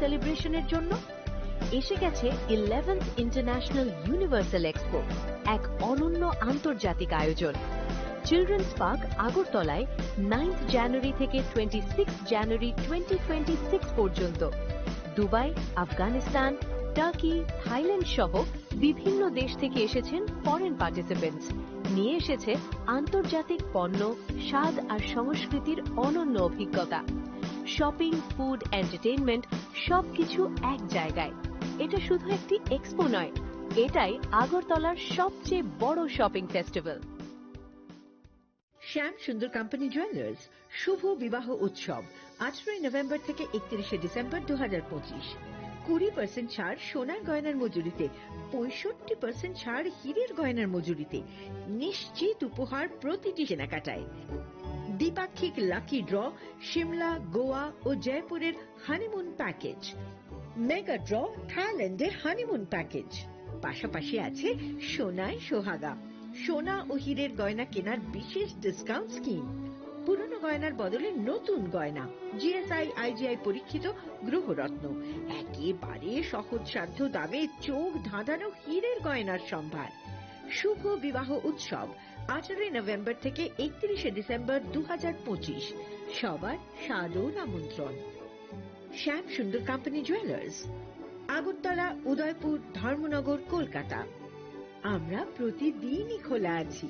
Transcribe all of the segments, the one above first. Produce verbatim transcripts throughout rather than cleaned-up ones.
সেলিব্রেশনের জন্য এসে গেছে ইলেভেন্থ ইন্টারন্যাশনাল ইউনিভার্সাল এক্সপো, এক অনন্য আন্তর্জাতিক আয়োজন। চিলড্রেন্স পার্ক আগরতলায় নাইন্থ জানুয়ারি থেকে twenty six January twenty twenty six পর্যন্ত। দুবাই, আফগানিস্তান, টার্কি, থাইল্যান্ড সহ বিভিন্ন দেশ থেকে এসেছেন ফরেন পার্টিসিপেন্টস। নিয়ে এসেছে আন্তর্জাতিক পণ্য, স্বাদ আর সংস্কৃতির অনন্য অভিজ্ঞতা। শপিং, ফুড, এন্টারটেইনমেন্ট, সবকিছু এক জায়গায়। এটা শুধু একটি এক্সপো নয়, এটাই আগরতলার সবচেয়ে বড় শপিং ফেস্টিভ্যাল। শ্যাম সুন্দর কোম্পানি জুয়েলার্স শুভ বিবাহ উৎসব, আঠারোই নভেম্বর থেকে একত্রিশে ডিসেম্বর দু হাজার পঁচিশ। কুড়ি পার্সেন্ট ছাড় সোনার গয়নার মজুরিতে, পঁয়ষট্টি পার্সেন্ট ছাড় হীরের গয়নার মজুরিতে, নিশ্চিত উপহার প্রতিটি কেনাকাটায়। দ্বিপাক্ষিক লাকি ড্র, সিমলা, গোয়া ও জয়পুরের হানিমুন প্যাকেজ, মেগা ড্র, থাইল্যান্ডে হানিমুন প্যাকেজ। পাশাপাশি আছে সোনায় সোহাগা, সোনা ও হীরের গয়না কেনার বিশেষ ডিসকাউন্ট স্কিম। পুরনো গয়নার বদলে নতুন গয়না, জিএসআই, আইজিআই পরীক্ষিত গ্রহরত্ন, একেবারে সহজসাধ্য দামে চোখ ধাঁধানো হীরের গয়নার সম্ভার। শুভ বিবাহ উৎসব, আঠারোই নভেম্বর থেকে একত্রিশে ডিসেম্বর দু হাজার পঁচিশ। সবার সাদর আমন্ত্রণ। শ্যাম সুন্দর কোম্পানি জুয়েলার্স, আগরতলা, উদয়পুর, ধর্মনগর, কলকাতা। আমরা প্রতিদিনই খোলা আছি।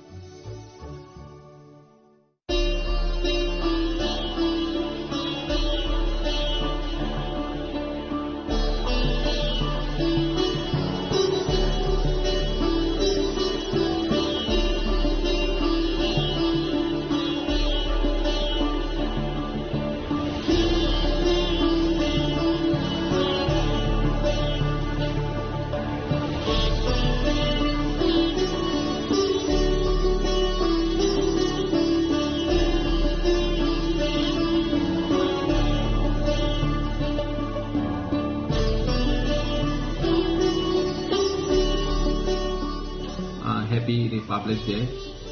Ah, Happy Republic Day.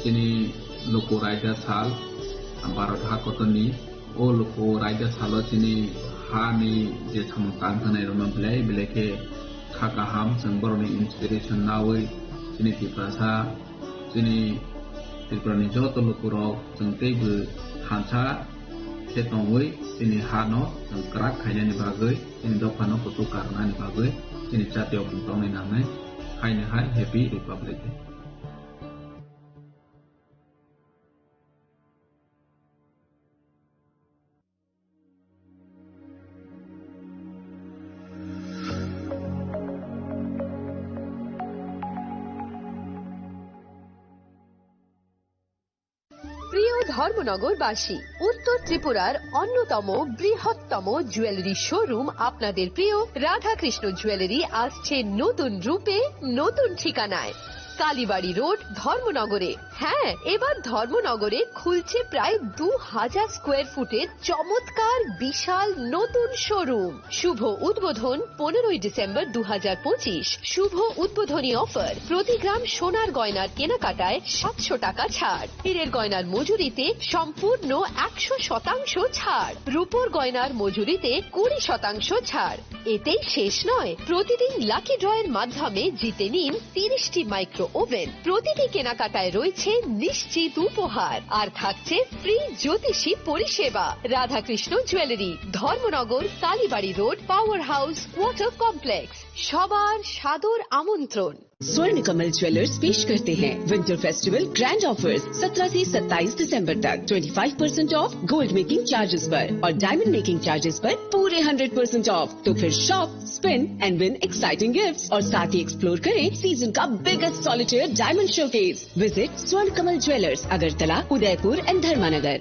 Chini luku raida sal, Bharat ha kotorni. O luku raida salo chini ha ni je samung tang thangnairokno belai belai khe kha kaham, chwng borokni inspiration naui chini Tiprasa, chini Tripurani joto lukurok chwng tei bo thansa khe tongwi chini hano chwng kwrak khainani bagwi, chini dophano kuchuk karnani bagwi, chini jatiyokni tongni nangnai. Haino hai Happy Republic Day. প্রিয় ধর্মনগরবাসী, উত্তর ত্রিপুরার অন্যতম বৃহত্তম jewellery showroom আপনাদের প্রিয় রাধাকৃষ্ণ জুয়েলারি আসছে নতুন রূপে, নতুন ঠিকানায়। কালীবাড়ি রোড, ধর্মনগরে। হ্যাঁ, এবার ধর্মনগরে খুলছে প্রায় দু হাজার স্কোয়ার ফুটের চমৎকার বিশাল নতুন শোরুম। শুভ উদ্বোধন পনেরোই ডিসেম্বর দু হাজার পঁচিশ। শুভ উদ্বোধনী অফার, প্রতি গ্রাম সোনার গয়নার কেনাকাটায় সাতশো টাকা ছাড়, হীরের গয়নার মজুরিতে সম্পূর্ণ একশো শতাংশ ছাড়, রূপোর গয়নার মজুরিতে কুড়ি শতাংশ ছাড়। এতেই শেষ নয়, প্রতিদিন লাকি ড্রয়ের মাধ্যমে জিতে নিন তিরিশটি মাইক্রো ওভেন। প্রতিটি কেনাকাটায় রয়েছে নিশ্চিত উপহার, আর থাকছে ফ্রি জ্যোতিষী পরিষেবা। Radhakrishna jewellery, Dharmanagar, Kalibari road, power house, water complex. সবার সাদর আমন্ত্রণ। स्वर्ण कमल ज्वेलर्स पेश करते हैं विंटर फेस्टिवल ग्रैंड ऑफर्स। सत्रह से सत्ताईस दिसंबर तक twenty five percent of gold making charges पर और डायमंड मेकिंग चार्जेस पर पूरे हंड्रेड परसेंट ऑफ। तो फिर shop, spin and win exciting gifts और साथ ही एक्सप्लोर करें सीजन का biggest solitaire diamond showcase. Visit स्वर्ण कमल ज्वेलर्स, अगरतला, उदयपुर एंड धर्मानगर।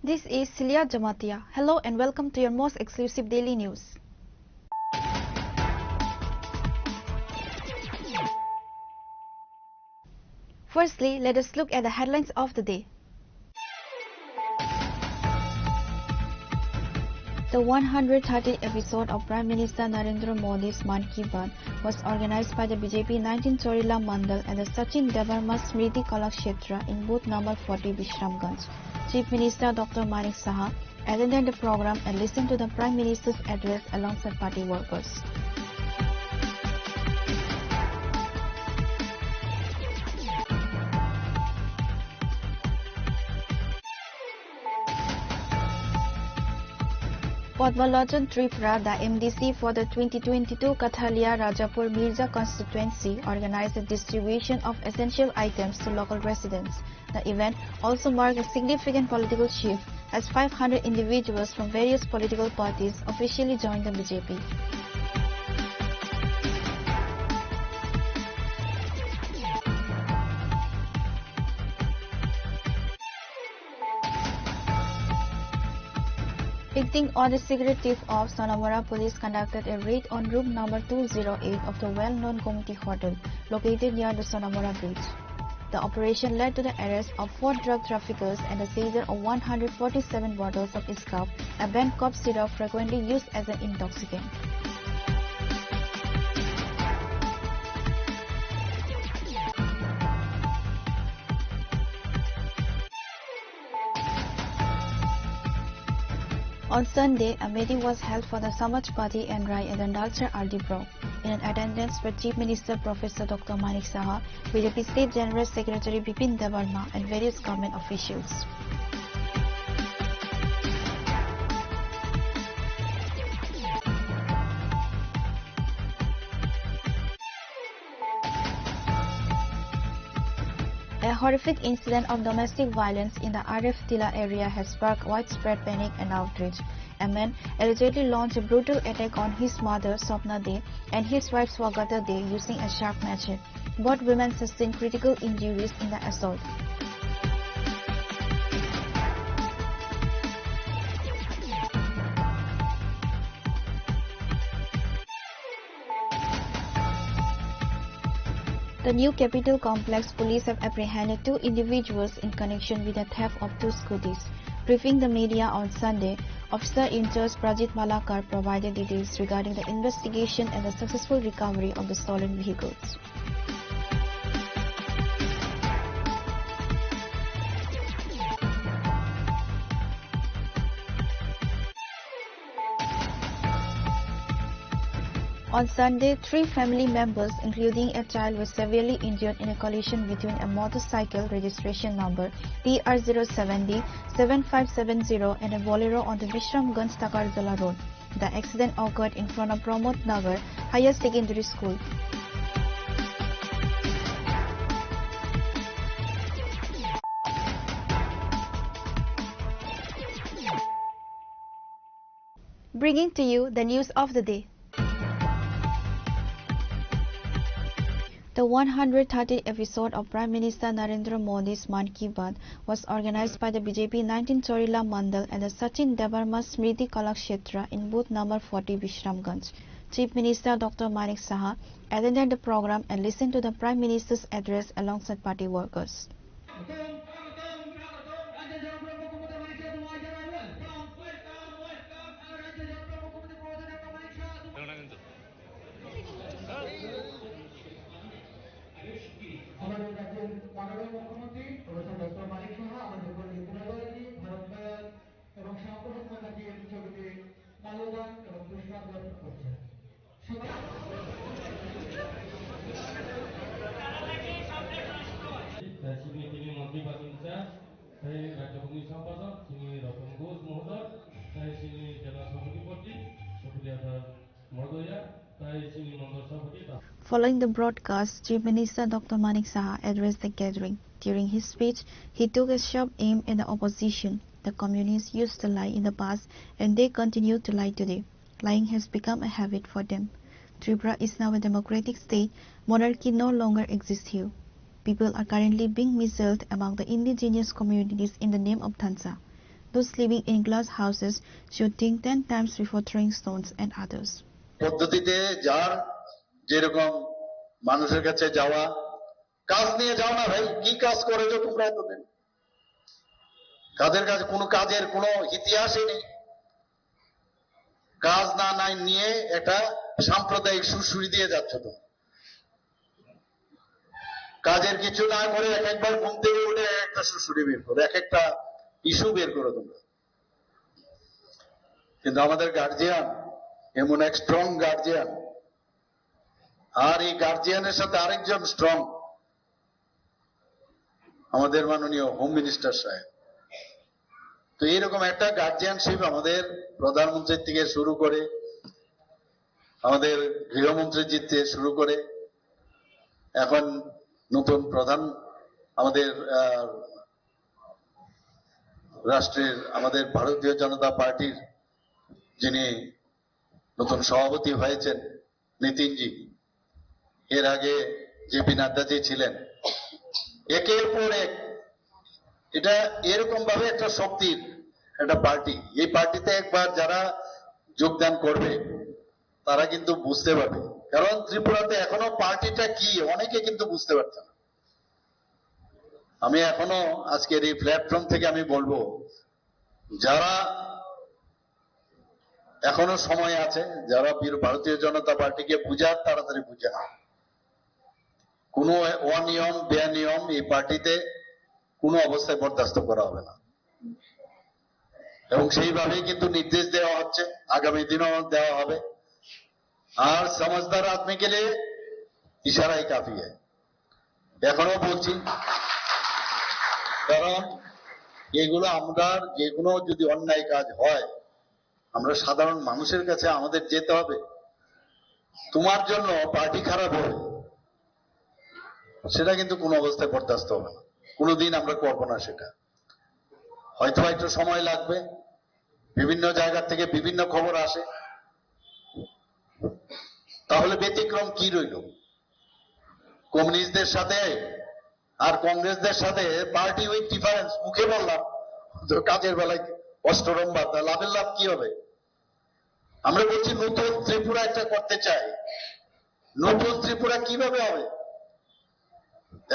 This is Celia Jamatia. Hello and welcome to your most exclusive daily news. Firstly, let us look at the headlines of the day. The one hundred thirtieth episode of Prime Minister Narendra Modi's Mann Ki Baat was organized by the B J P nineteen Chorila Mandal at the Sachin Debbarma Smriti Kalakshetra in booth number forty, Bishramganj. Chief Minister Doctor Manik Saha attended the program and listened to the Prime Minister's address alongside party workers. Padma Lochon Tripura, the M D C for the twenty twenty-two Kathalia Rajapur Mirza constituency, organized the distribution of essential items to local residents. The event also marked a significant political shift as five hundred individuals from various political parties officially joined the B J P. Acting on the secretive of Sonamora, police conducted a raid on room number two zero eight of the well-known Gomti Hotel, located near the Sonamora bridge. The operation led to the arrest of four drug traffickers and the seizure of one hundred forty-seven bottles of scab, a banned cough syrup frequently used as an intoxicant. On Sunday, a meeting was held for the Samajwadi and Rai Adandalchar R D Block. In attendance were Chief Minister Professor Doctor Manik Saha, B J P State General Secretary Bipin Debbarma, and various government officials. A horrific incident of domestic violence in the R F Tila area has sparked widespread panic and outrage. A man allegedly launched a brutal attack on his mother, Swapna De, and his wife, Swagata De, using a sharp machete. Both women sustained critical injuries in the assault. The new Capitol Complex police have apprehended two individuals in connection with the theft of two scooties. Briefing the media on Sunday, Officer in Charge Prajit Malakar provided details regarding the investigation and the successful recovery of the stolen vehicles. On Sunday, three family members, including a child, were severely injured in a collision between a motorcycle registration number T R zero seven D seven five seven zero and a Bolero on the Bishramganj Takarjala Road. The accident occurred in front of Pramod Nagar Higher Secondary School. Bringing to you the news of the day. The one hundred thirtieth episode of Prime Minister Narendra Modi's Mann Ki Baat was organized by the B J P nineteen Chorila Mandal at the Sachin Debbarma Smriti Kalakshetra in booth number forty, Bishramganj. Chief Minister Doctor Manik Saha attended the program and listened to the Prime Minister's address alongside party workers. আমাদের রাজ্যের মাননীয় মুখ্যমন্ত্রী professor doctor Manik সাহা আমাদের প্রতি পুনর্বারই ভারত মায়া এবং সাম্প্রতিক মাতাকে এই ছবিতে মাল্যদান এবং পুরস্কার অর্পণ করছেন। Tei sini tini mantri bachung cha, tei rajyabhogni sampajak, chini Ratan Ghosh mohodoy, tei sini jela sabhapati, Supriya Das mohodoya, tei sini mondol sabhapati. Following the broadcast, Chief Minister Doctor Manik Saha addressed the gathering. During his speech, he took a sharp aim at the opposition. The communists used to lie in the past, and they continue to lie today. Lying has become a habit for them. Tripura is now a democratic state. Monarchy no longer exists here. People are currently being misled among the indigenous communities in the name of Thansa. Those living in glass houses should think ten times before throwing stones at others. পদ্ধতিতে যার যেরকম মানুষের কাছে যাওয়া, কাজ নিয়ে যাও না ভাই, কি কাজ করেছো তোমরা এতদিন? কাদের কাছে কোনো কাজের কোনো ইতিহাসই নেই। কাজ না নাই নিয়ে একটা সাম্প্রদায়িক সুরসুরি দিয়ে যাচ্ছ তোমরা। কাজের কিছু না করে এক একবার ঘুম থেকে উঠে এক একটা সুরসুরি বের করো, এক একটা ইস্যু বের করো তোমরা। কিন্তু আমাদের গার্জিয়ান এমন এক স্ট্রং গার্জিয়ান, আর এই গার্জিয়ানের সাথে আরেকজন স্ট্রং, আমাদের মাননীয় হোম মিনিস্টার সাহেব। তো এইরকম একটা গার্জিয়ানশিপ আমাদের প্রধানমন্ত্রীর থেকে শুরু করে, আমাদের গৃহমন্ত্রীর থেকে শুরু করে, এখন নতুন প্রধান, আমাদের আহ, রাষ্ট্রের, আমাদের ভারতীয় জনতা পার্টির যিনি নতুন সভাপতি হয়েছেন, নীতিনজি, এর আগে জেপি নাড্ডাজি ছিলেন। একের পর এক, এটা এরকম ভাবে একটা শক্তির একটা পার্টি। এই পার্টিতে একবার যারা যোগদান করবে, তারা কিন্তু বুঝতে পারবে। কারণ ত্রিপুরাতে এখনো পার্টিটা কি, অনেকে কিন্তু বুঝতে পারছে না। আমি এখনো আজকের এই প্ল্যাটফর্ম থেকে আমি বলবো, যারা এখনো সময় আছে, যারা বীর ভারতীয় জনতা পার্টিকে বুঝার, তাড়াতাড়ি বুঝে না। কোনো অনিয়ম, বেনিয়ম এই পার্টিতে কোনো অবস্থায় বরদাস্ত করা হবে না। এবং সেইভাবেই কিন্তু নির্দেশ দেওয়া হচ্ছে, আগামী দিনও দেওয়া হবে। আর সমঝদার আদমি কে লিয়ে ইশারাই কাফি হ্যায়। এখনো বলছি, কারণ এগুলো আমরা, যে কোনো যদি অন্যায় কাজ হয়, আমরা সাধারণ মানুষের কাছে আমাদের যেতে হবে। তোমার জন্য পার্টি খারাপ হবে, সেটা কিন্তু কোনো অবস্থায় বরদাস্ত হবে না, কোনোদিন আমরা করবো না সেটা। হয়তো একটু সময় লাগবে, বিভিন্ন জায়গা থেকে বিভিন্ন খবর আসে, তাহলে ব্যতিক্রম কি রইল? কমিউনিস্টদের সাথে আর কংগ্রেসদের সাথে পার্টি উইথ ডিফারেন্স, মুখে বললাম, তো কাজের বেলায় অষ্টরম্ভা, তা লাভের লাভ কি হবে? আমরা বলছি নতুন ত্রিপুরা একটা করতে চাই। নতুন ত্রিপুরা কিভাবে হবে?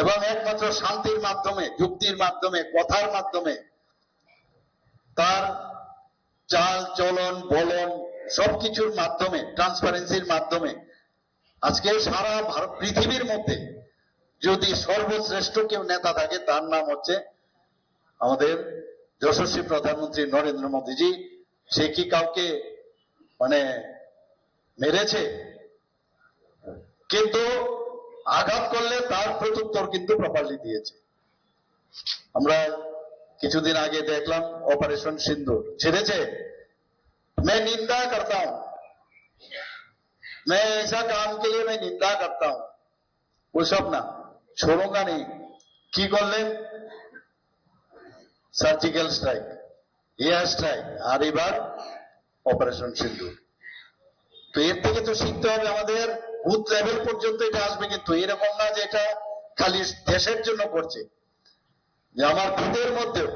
এবং একমাত্র শান্তির মাধ্যমে, যুক্তির মাধ্যমে, কথার মাধ্যমে, তার চাল চলন বলন সবকিছুর মাধ্যমে, ট্রান্সপারেন্সির মাধ্যমে। আজকে সারা ভারত, পৃথিবীর মধ্যে যদি সর্বশ্রেষ্ঠ কেউ নেতা থাকে, তার নাম হচ্ছে আমাদের যশস্বী প্রধানমন্ত্রী নরেন্দ্র মোদীজি। সে কি কাউকে মানে মেরেছে? কিন্তু আঘাত করলে তার প্রত্যুত্তর কিন্তু প্রপারলি দিয়েছে। আমরা কিছুদিন আগে দেখলাম অপারেশন সিন্দুর ছেড়েছে। मैं निंदा करता हूं, मैं ऐसा काम के लिए मैं निंदा करता हूं। ওসব না, ছোড়ঙ্গানি কি করলেন? সার্জিক্যাল স্ট্রাইক, এয়ার স্ট্রাইক, আর এবার অপারেশন সিন্দুর। তো এর থেকে তো শিখতে হবে আমাদের, বুথ লেভেল পর্যন্ত এটা আসবে, কিন্তু এরকম না যে এটা খালি দেশের জন্য করছে, যে আমার বুথের মধ্যেও,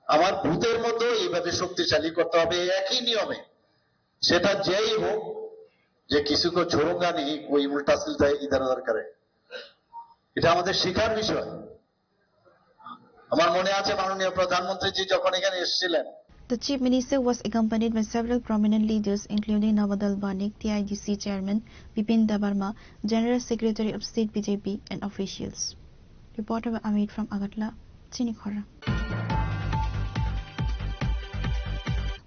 আমার বুথের মধ্যেও এইভাবে শক্তিশালী করতে হবে একই নিয়মে। সেটা যেই হোক, যে किसी को छोड़ूंगा नहीं, कोई उल्टा सीधा इधर उधर करे। এটা আমাদের শিখার বিষয়। আমার মনে আছে মাননীয় প্রধানমন্ত্রীজি যখন এখানে এসেছিলেন, The Chief Minister was accompanied by several prominent leaders, including Navodal Banik, T I D C Chairman Bipin Debbarma, General Secretary of State B J P, and officials. Reporter by Amit from Agartala, Chini Khorang.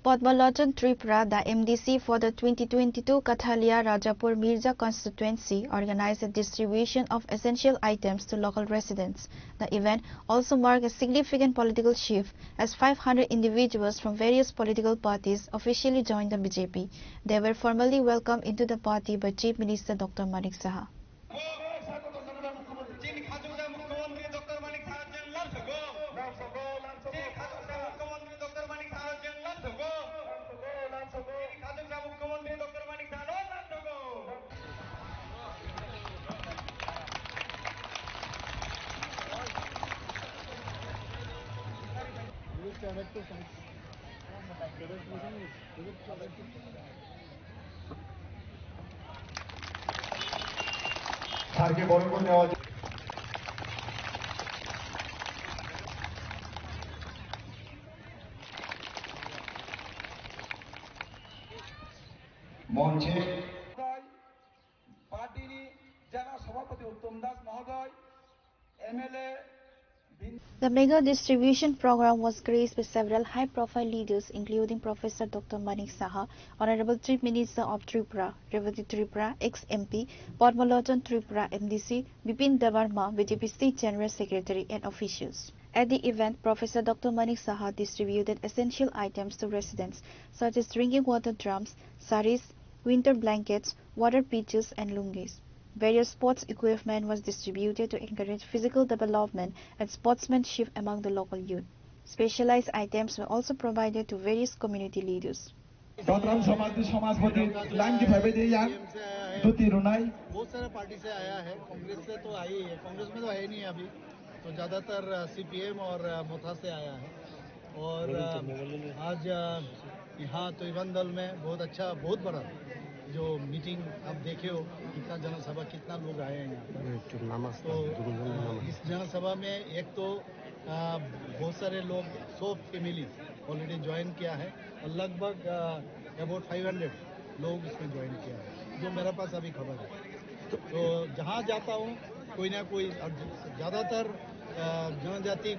Padma Lochon Tripura, the M D C for the twenty twenty-two Kathalia Rajapur Mirza constituency, organized a distribution of essential items to local residents. The event also marked a significant political shift as five hundred individuals from various political parties officially joined the B J P. They were formally welcomed into the party by Chief Minister Doctor Manik Saha. স্যারকে বরণ করে নেওয়া যাক। মঞ্চে পার্টিনি জেলা সভাপতি উত্তম দাস মহোদয়, MLA, The mega distribution program was graced by several high-profile leaders, including Professor Doctor Manik Saha, Honorable Chief Minister of Tripura, Revathi Tripura, ex-M P, Padma Lochon Tripura, M D C, Bipin Debbarma, B J P State General Secretary, and officials. At the event, Professor Doctor Manik Saha distributed essential items to residents, such as drinking water drums, saris, winter blankets, water pitchers, and lungis. Various sports equipment was distributed to encourage physical development and sportsmanship among the local youth. Specialized items were also provided to various community leaders. Dotram Samaj ni Samajpati Langji phaibai de yang duti runai. बहुत सारा पार्टी से आया है, कांग्रेस से तो आई है, कांग्रेस में तो है नहीं अभी, तो ज़्यादातर सीपीएम और मोथा से आया है। और आज यहाँ तोयबंदल में बहुत अच्छा, बहुत बड़ा जो मीटिंग आप देखे हो, कितना जनसभा, कितना लोग आए हैं यहाँ पर। तो इस जनसभा में एक तो बहुत सारे लोग, सौ फैमिली ऑलरेडी ज्वाइन किया है और लगभग अबाउट फाइव हंड्रेड लोग इसमें ज्वाइन किया है, जो मेरे पास अभी खबर है। तो जहाँ जाता हूँ, कोई ना कोई, और ज़्यादातर जनजाति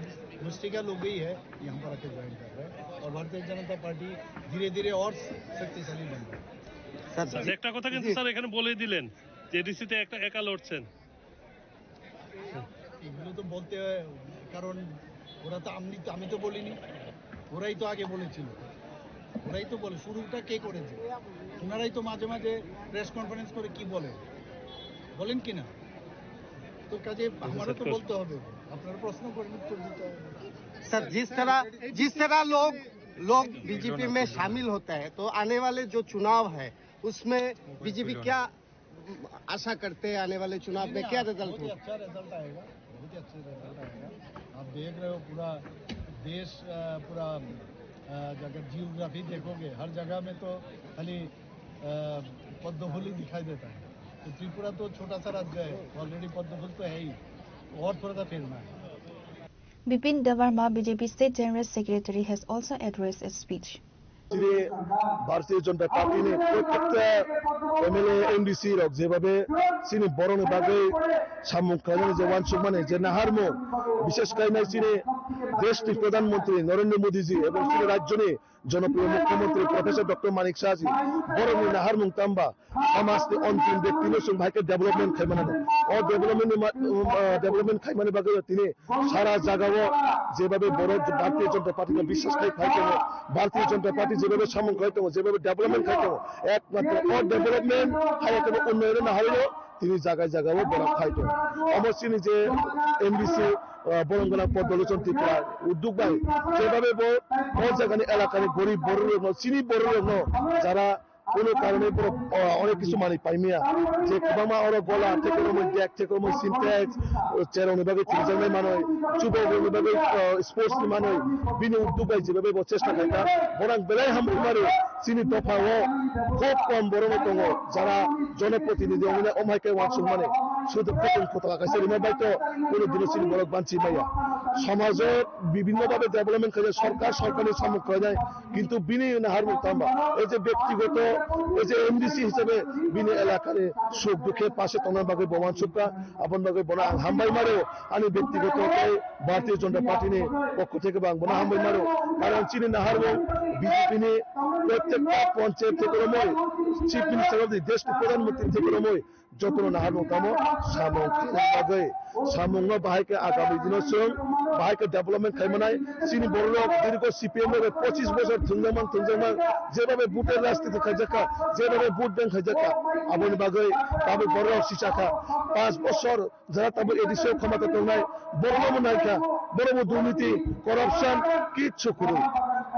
गोष्ठी का लोग ही है, यहाँ पर आके ज्वाइन कर रहे हैं और भारतीय जनता पार्टी धीरे धीरे और शक्तिशाली बन रही है। স্যার, একটা কথা কিন্তু স্যার এখানে বলেই দিলেন যে এডিসিতে একটা একা লড়ছেন। এগুলো তো বলতে হয়, কারণ ওরা তো, আমি তো, আমি তো বলিনি, ওরাই তো আগে বলেছিল, ওরাই তো বলে, শুরুটা কে করেছে? ওনারাই তো মাঝে মাঝে প্রেস কনফারেন্স করে কি বলে, বলেন কি না? তো কাজে আমারও তো বলতে হবে, আপনারা প্রশ্ন করেন, উত্তর দিতে হবে। सर, जिस तरह, जिस तरह लोग, लोग बीजेपी में शामिल होता है, तो आने वाले जो चुनाव है, उसमें बीजेपी क्या आशा करते हैं आने वाले चुनाव में, क्या रिजल्ट हो? बहुत ही अच्छा रिजल्ट आएगा, बहुत ही अच्छा रिजल्ट आएगा। आप देख रहे हो पूरा देश, अ, पूरा, अ, अगर जियोग्राफी देखोगे, हर जगह में तो खाली, अ, पद्म फूल ही दिखाई देता है। तो त्रिपुरा तो छोटा सा राज्य है, ऑलरेडी पद्म फूल तो है ही, और थोड़ा सा फैलना है। Bipin Debbarma, B J P State General Secretary, has also addressed a speech. Chini Bharatiya Janata Party ni protekta M L A, M D C rok jebhabe chini borokni bagwi samung khlainani je uansukmani je naharmung, bishesh khainai chini deshni Pradhan Mantri Narendra Modi ji ebong chini rajyoni jonopriyo Mukhyamantri Professor Doctor Manik Saha ji borokni naharmung tamba samajni ontim bektino chwng bahai khe development khaimanani. O development ni ma-, um, uh, development khaimani bagwi tini sara jagao jebhabe borok Bharatiya Janata Party no biswas khai phai tongo, Bharatiya Janata Party jebhabe samung khai tongo, jebhabe development khai tongo, ekmatro o development hai khe bo unnoyon no harino tini jaga jagao borok khai tongo. Omo chini je M D C, uh, borom gwnang Padma Lochon Tripura udduk bai jebhabe bo o jagani elakani gorib borok rokno, chini borok rokno jara Kono karone borok, o, onek kisu manwi paimaya. Je kwbangma oro gola, thekoromwi dek, thekoromwi sintex, o, cherokni bagwi thwijaknai manwi, chubagrokni bagwi, o, sports ni manwi, bini udduk bai jeba bai bo chesta khaikha. Borok belai hambai mano, chini dopha o khub kom borok no tongo, jara jonoprotinidhi wngmani, omo hai khe uansukmani. Sudu kutung photoka kaisa rima bai to, kono dino chini borok banchi maya. Somajo bibhinno bhabe development khaijak, sorkar, sorkarni samung khlainai, kintu bini naharmung tamba, ei je bektigoto, ei je M D C hisabe bini elakani suk dukhe pase tongna bagwi bo uansukha, aboni bagwi bono ang hambai mano, ani bektigoto tei Bharatiya Janata Party ni pokho theke bo ang bono hambai mano, karon chini naharmung B J P ni prottekta panchayat theke romoi, Chief Minister of the desh ni Pradhan Mantri theke romoi, jotono naharmung tamo samung khaina bagwi, samungno bahai khe agami dino chwng bahai khe development khaimanai. Chini bororok dirgo C P M rok pochis bosor thwngjakman thwngjakman, jebhabe vote-er rajniti khaijakha, jebhabe vote bank khaijakha, aboni bagwi tabuk bororok sichakha, panch bosor jara tabuk A D C o khomata tongnai, borokno naikha, borokbo durniti, corruption, kichu kwrwi.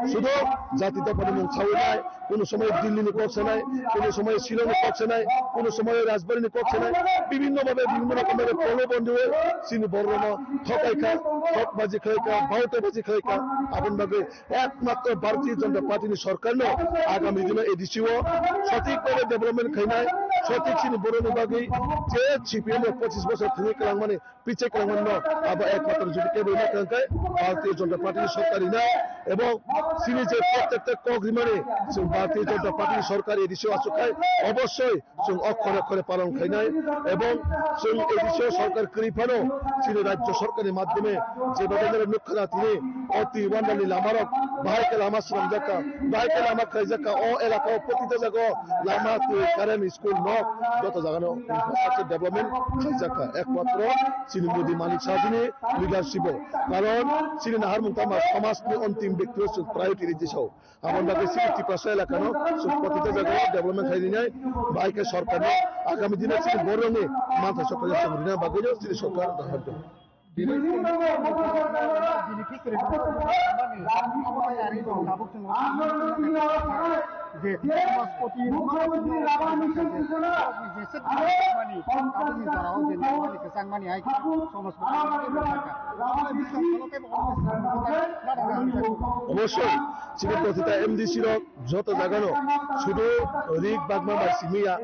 Sudu jati dopha ni mung sawi nai, kuno somoy Delhi ni kok sanai, kuno somoy Shillong ni kok sanai, kuno somoy Rajbari ni kok sanai, bibhinno bhabe bibhinno rokom bhabe polo bondi oi chini borok no thokai kha, thok baji khlai kha, bauta baji khlai kha, aboni bagwi ekmatro Bharatiya Janata Party ni sorkar no agami dino A D C o sothik bhabe development khainai, sothik chini borok ni bagwi je C P M rok pochis bosor thwngwi kwlangmani piche kwlangmano abo ekmatro jodi kebo ina kangkai Bharatiya Janata Party ni sorkar ina ebong chini je protekta kok rimani chwng Bharatiya Janata Party ni sorkar A D C o achuk khai obossoi chwng okhore okhore palon khainai ebong chwng A D C o sorkar kwrwi phano chini rajya sorkar ni madhyome je babe nukha na tini o twi wandal ni lama rok bahai khe lama swnamjak kha, bahai khe lama khlaijak kha, o elaka o protita jaga o lama twi current school nok joto jaga no infrastructure development khaijak kha ekmatro chini Modi Manik Shah ji ni leadership o, karon chini naharmung tama somaj ni ontim byakti o chwng priority ri jisao. Aboni bagwi chini Tiprasa elaka no chwng protita jaga o development khai rinai bai khe sorkar no agami dino chini borok ni mantha sorkar chwng rina bagwi no chini sorkar dahar do. Obosoi chini protita M D C rok joto jagano sudu rik bagma bai simi ya.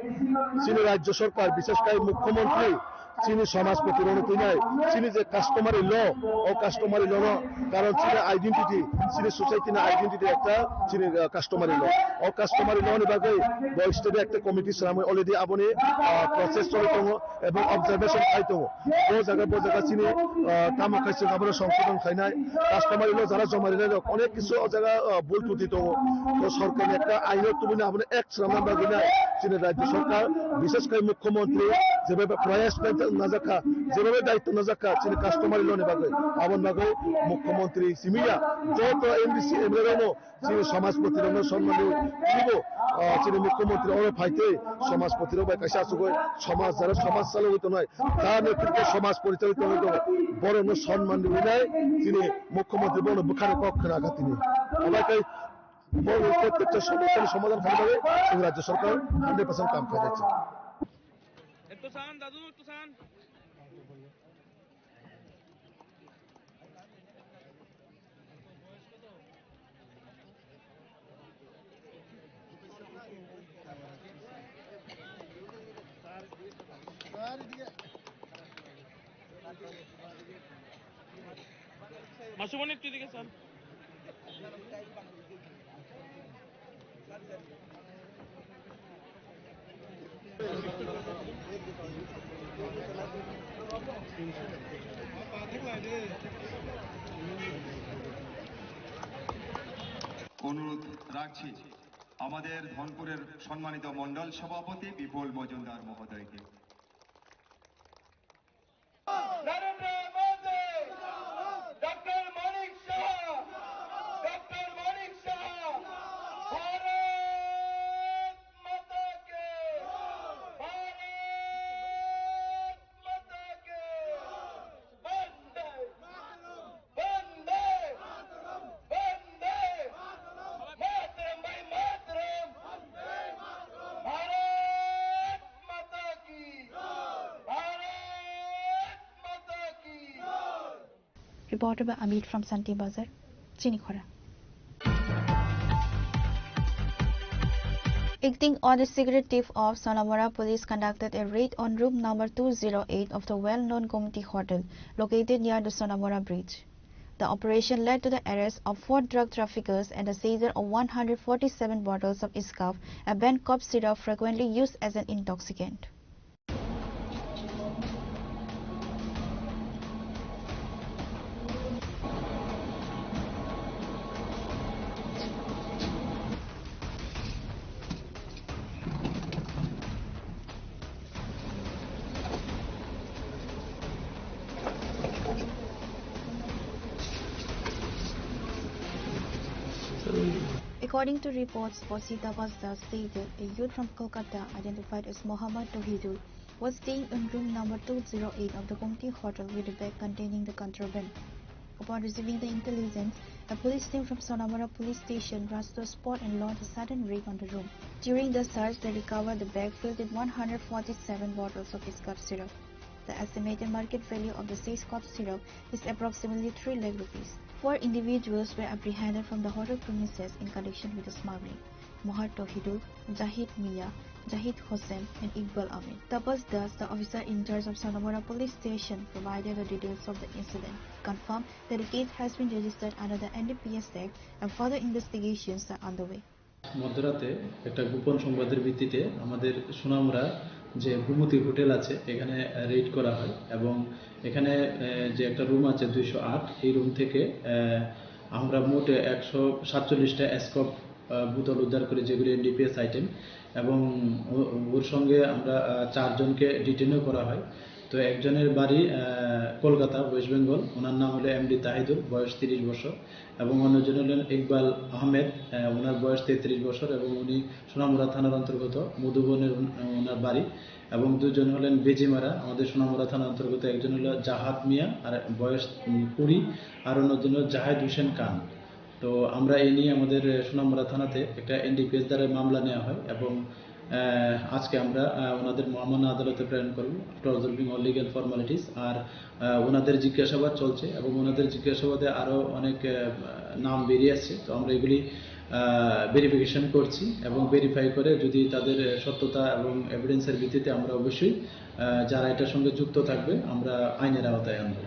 Chini rajya sorkar, bishesh kai mukhyamantri, chini samajpati rokno twinai, chini je customary law, o customary law no, karon chini identity, chini society ni identity ekta chini, uh, customary law. O customary law ni bagwi bo state ekta committee swnamwi already aboni, uh, process choli tongo. Ebong observation khai tongo. Bo jaga, bo jaga chini, ah, tamo khai chwng abono songsodon khainai. Customary law jara joma rinai rok onek kisu o jaga, ah, bul tuti tongo. To sorkar ni ekta ain o tubuni abono ek swnamna bagwi nai. Chini rajya sorkar, bishesh khai mukhyamantri, jebe proyas paita wngna jakha, jebe daityo wngna jakha, chini customary law ni bagwi. Aboni bagwi mukhyamantri simi ya, joto M D C, M L A rokno chini samajpati rokno sonman rwi, tinibo, ah, chini mukhyamantri oro phaitwi samajpati rok bai kaisa achugwi samaj jara samaj chalogwi tongnai, jara netrito samaj porichaloit tongwi tongo, borokno sonman rwinai chini mukhyamantri bono bwkhani kok khna kha tini. Obai khe bono prottekta somosyani somadhan khaina bagwi chwng rajya sorkar hundred percent kam khaijak. Ekto san, dadu, ekto san. মাসুমণি, একটু এদিকে স্যার। অনুরোধ রাখছি আমাদের ধনপুরের সম্মানিত মণ্ডল সভাপতি বিপুল মজুমদার মহোদয়কে। নরেন্দ্র মোদি, ডক্টর মানিক সাহা, ডক্টর মানিক সাহা, ভারত মাতা কে, ভারত মাতা কে, বন্দে, বন্দে, বন্দে মাতরম, ভাই মাতরম, ভারত মাতা কি, ভারত মাতা কি। Reported by Amit from Santi Bazar, Chinikhora. Acting on the secret tip of Sonamora, police conducted a raid on room number two zero eight of the well-known Gomti Hotel, located near the Sonamora bridge. The operation led to the arrest of four drug traffickers and the seizure of one hundred forty-seven bottles of Iskaf, a banned cough syrup frequently used as an intoxicant. According to reports, Posita Basda stated a youth from Kolkata identified as Mohammad Tohidul was staying in room number two zero eight of the Gomti Hotel with a bag containing the contraband. Upon receiving the intelligence, a police team from Sonamura police station rushed to the spot and launched a sudden raid on the room. During the search, they recovered the bag filled with one hundred forty-seven bottles of scab syrup. The estimated market value of the seized cough syrup is approximately three lakh rupees. Four individuals were apprehended from the hotel premises in connection with the smuggling. Mohar Tohidul, Jahid Mia, Jahid Hossain, and Iqbal Amin. Tapas Das, the officer in charge of Sonamura police station, provided the details of the incident. He confirmed that the case has been registered under the N D P S Act and further investigations are underway. মধ্যরাতে একটা গোপন সংবাদের ভিত্তিতে আমাদের সোনামুড়া যে গোমতী হোটেল আছে, এখানে রেড করা হয় এবং এখানে আহ, যে একটা রুম আছে দুইশো আট, এই রুম থেকে আহ, আমরা মোট একশো সাতচল্লিশটা স্কপ বোতল উদ্ধার করি, যেগুলি এনডিপিএস আইটেম, এবং ও- ওর সঙ্গে আমরা আহ, চারজনকে ডিটেনও করা হয়। তো একজনের বাড়ি আহ, কলকাতা, ওয়েস্ট বেঙ্গল, ওনার নাম হলো এমডি তাহিদুল, বয়স তিরিশ বছর, এবং অন্যজন হলেন ইকবাল আহমেদ, আহ, ওনার বয়স তেত্রিশ বছর এবং উনি সোনামুড়া থানার অন্তর্গত মধুবনের উন- ওনার বাড়ি। এবং দুজন হলেন বেজিমারা, আমাদের সোনামুড়া থানার অন্তর্গত, একজন হলো জাহাদ মিয়া, আর বয়স উম, কুড়ি, আর অন্যজন হলো জাহেদ হোসেন খান। তো আমরা এই নিয়ে আমাদের আহ, সোনামুড়া থানাতে একটা এনডিপিএস দ্বারা মামলা নেওয়া হয় এবং আহ, আজকে আমরা আহ, ওনাদের মহামান্য আদালতে প্রেরণ করব, after observing all legal formalities। আর আহ, ওনাদের জিজ্ঞাসাবাদ চলছে এবং ওনাদের জিজ্ঞাসাবাদে আরও অনেক আহ, নাম বেরিয়ে আসছে। তো আমরা এগুলি ভেরিফিকেশন করছি এবং ভেরিফাই করে যদি তাদের আহ, সত্যতা এবং এভিডেন্সের ভিত্তিতে আমরা অবশ্যই আহ, যারা এটার সঙ্গে যুক্ত থাকবে, আমরা আইনের আওতায় আনবো।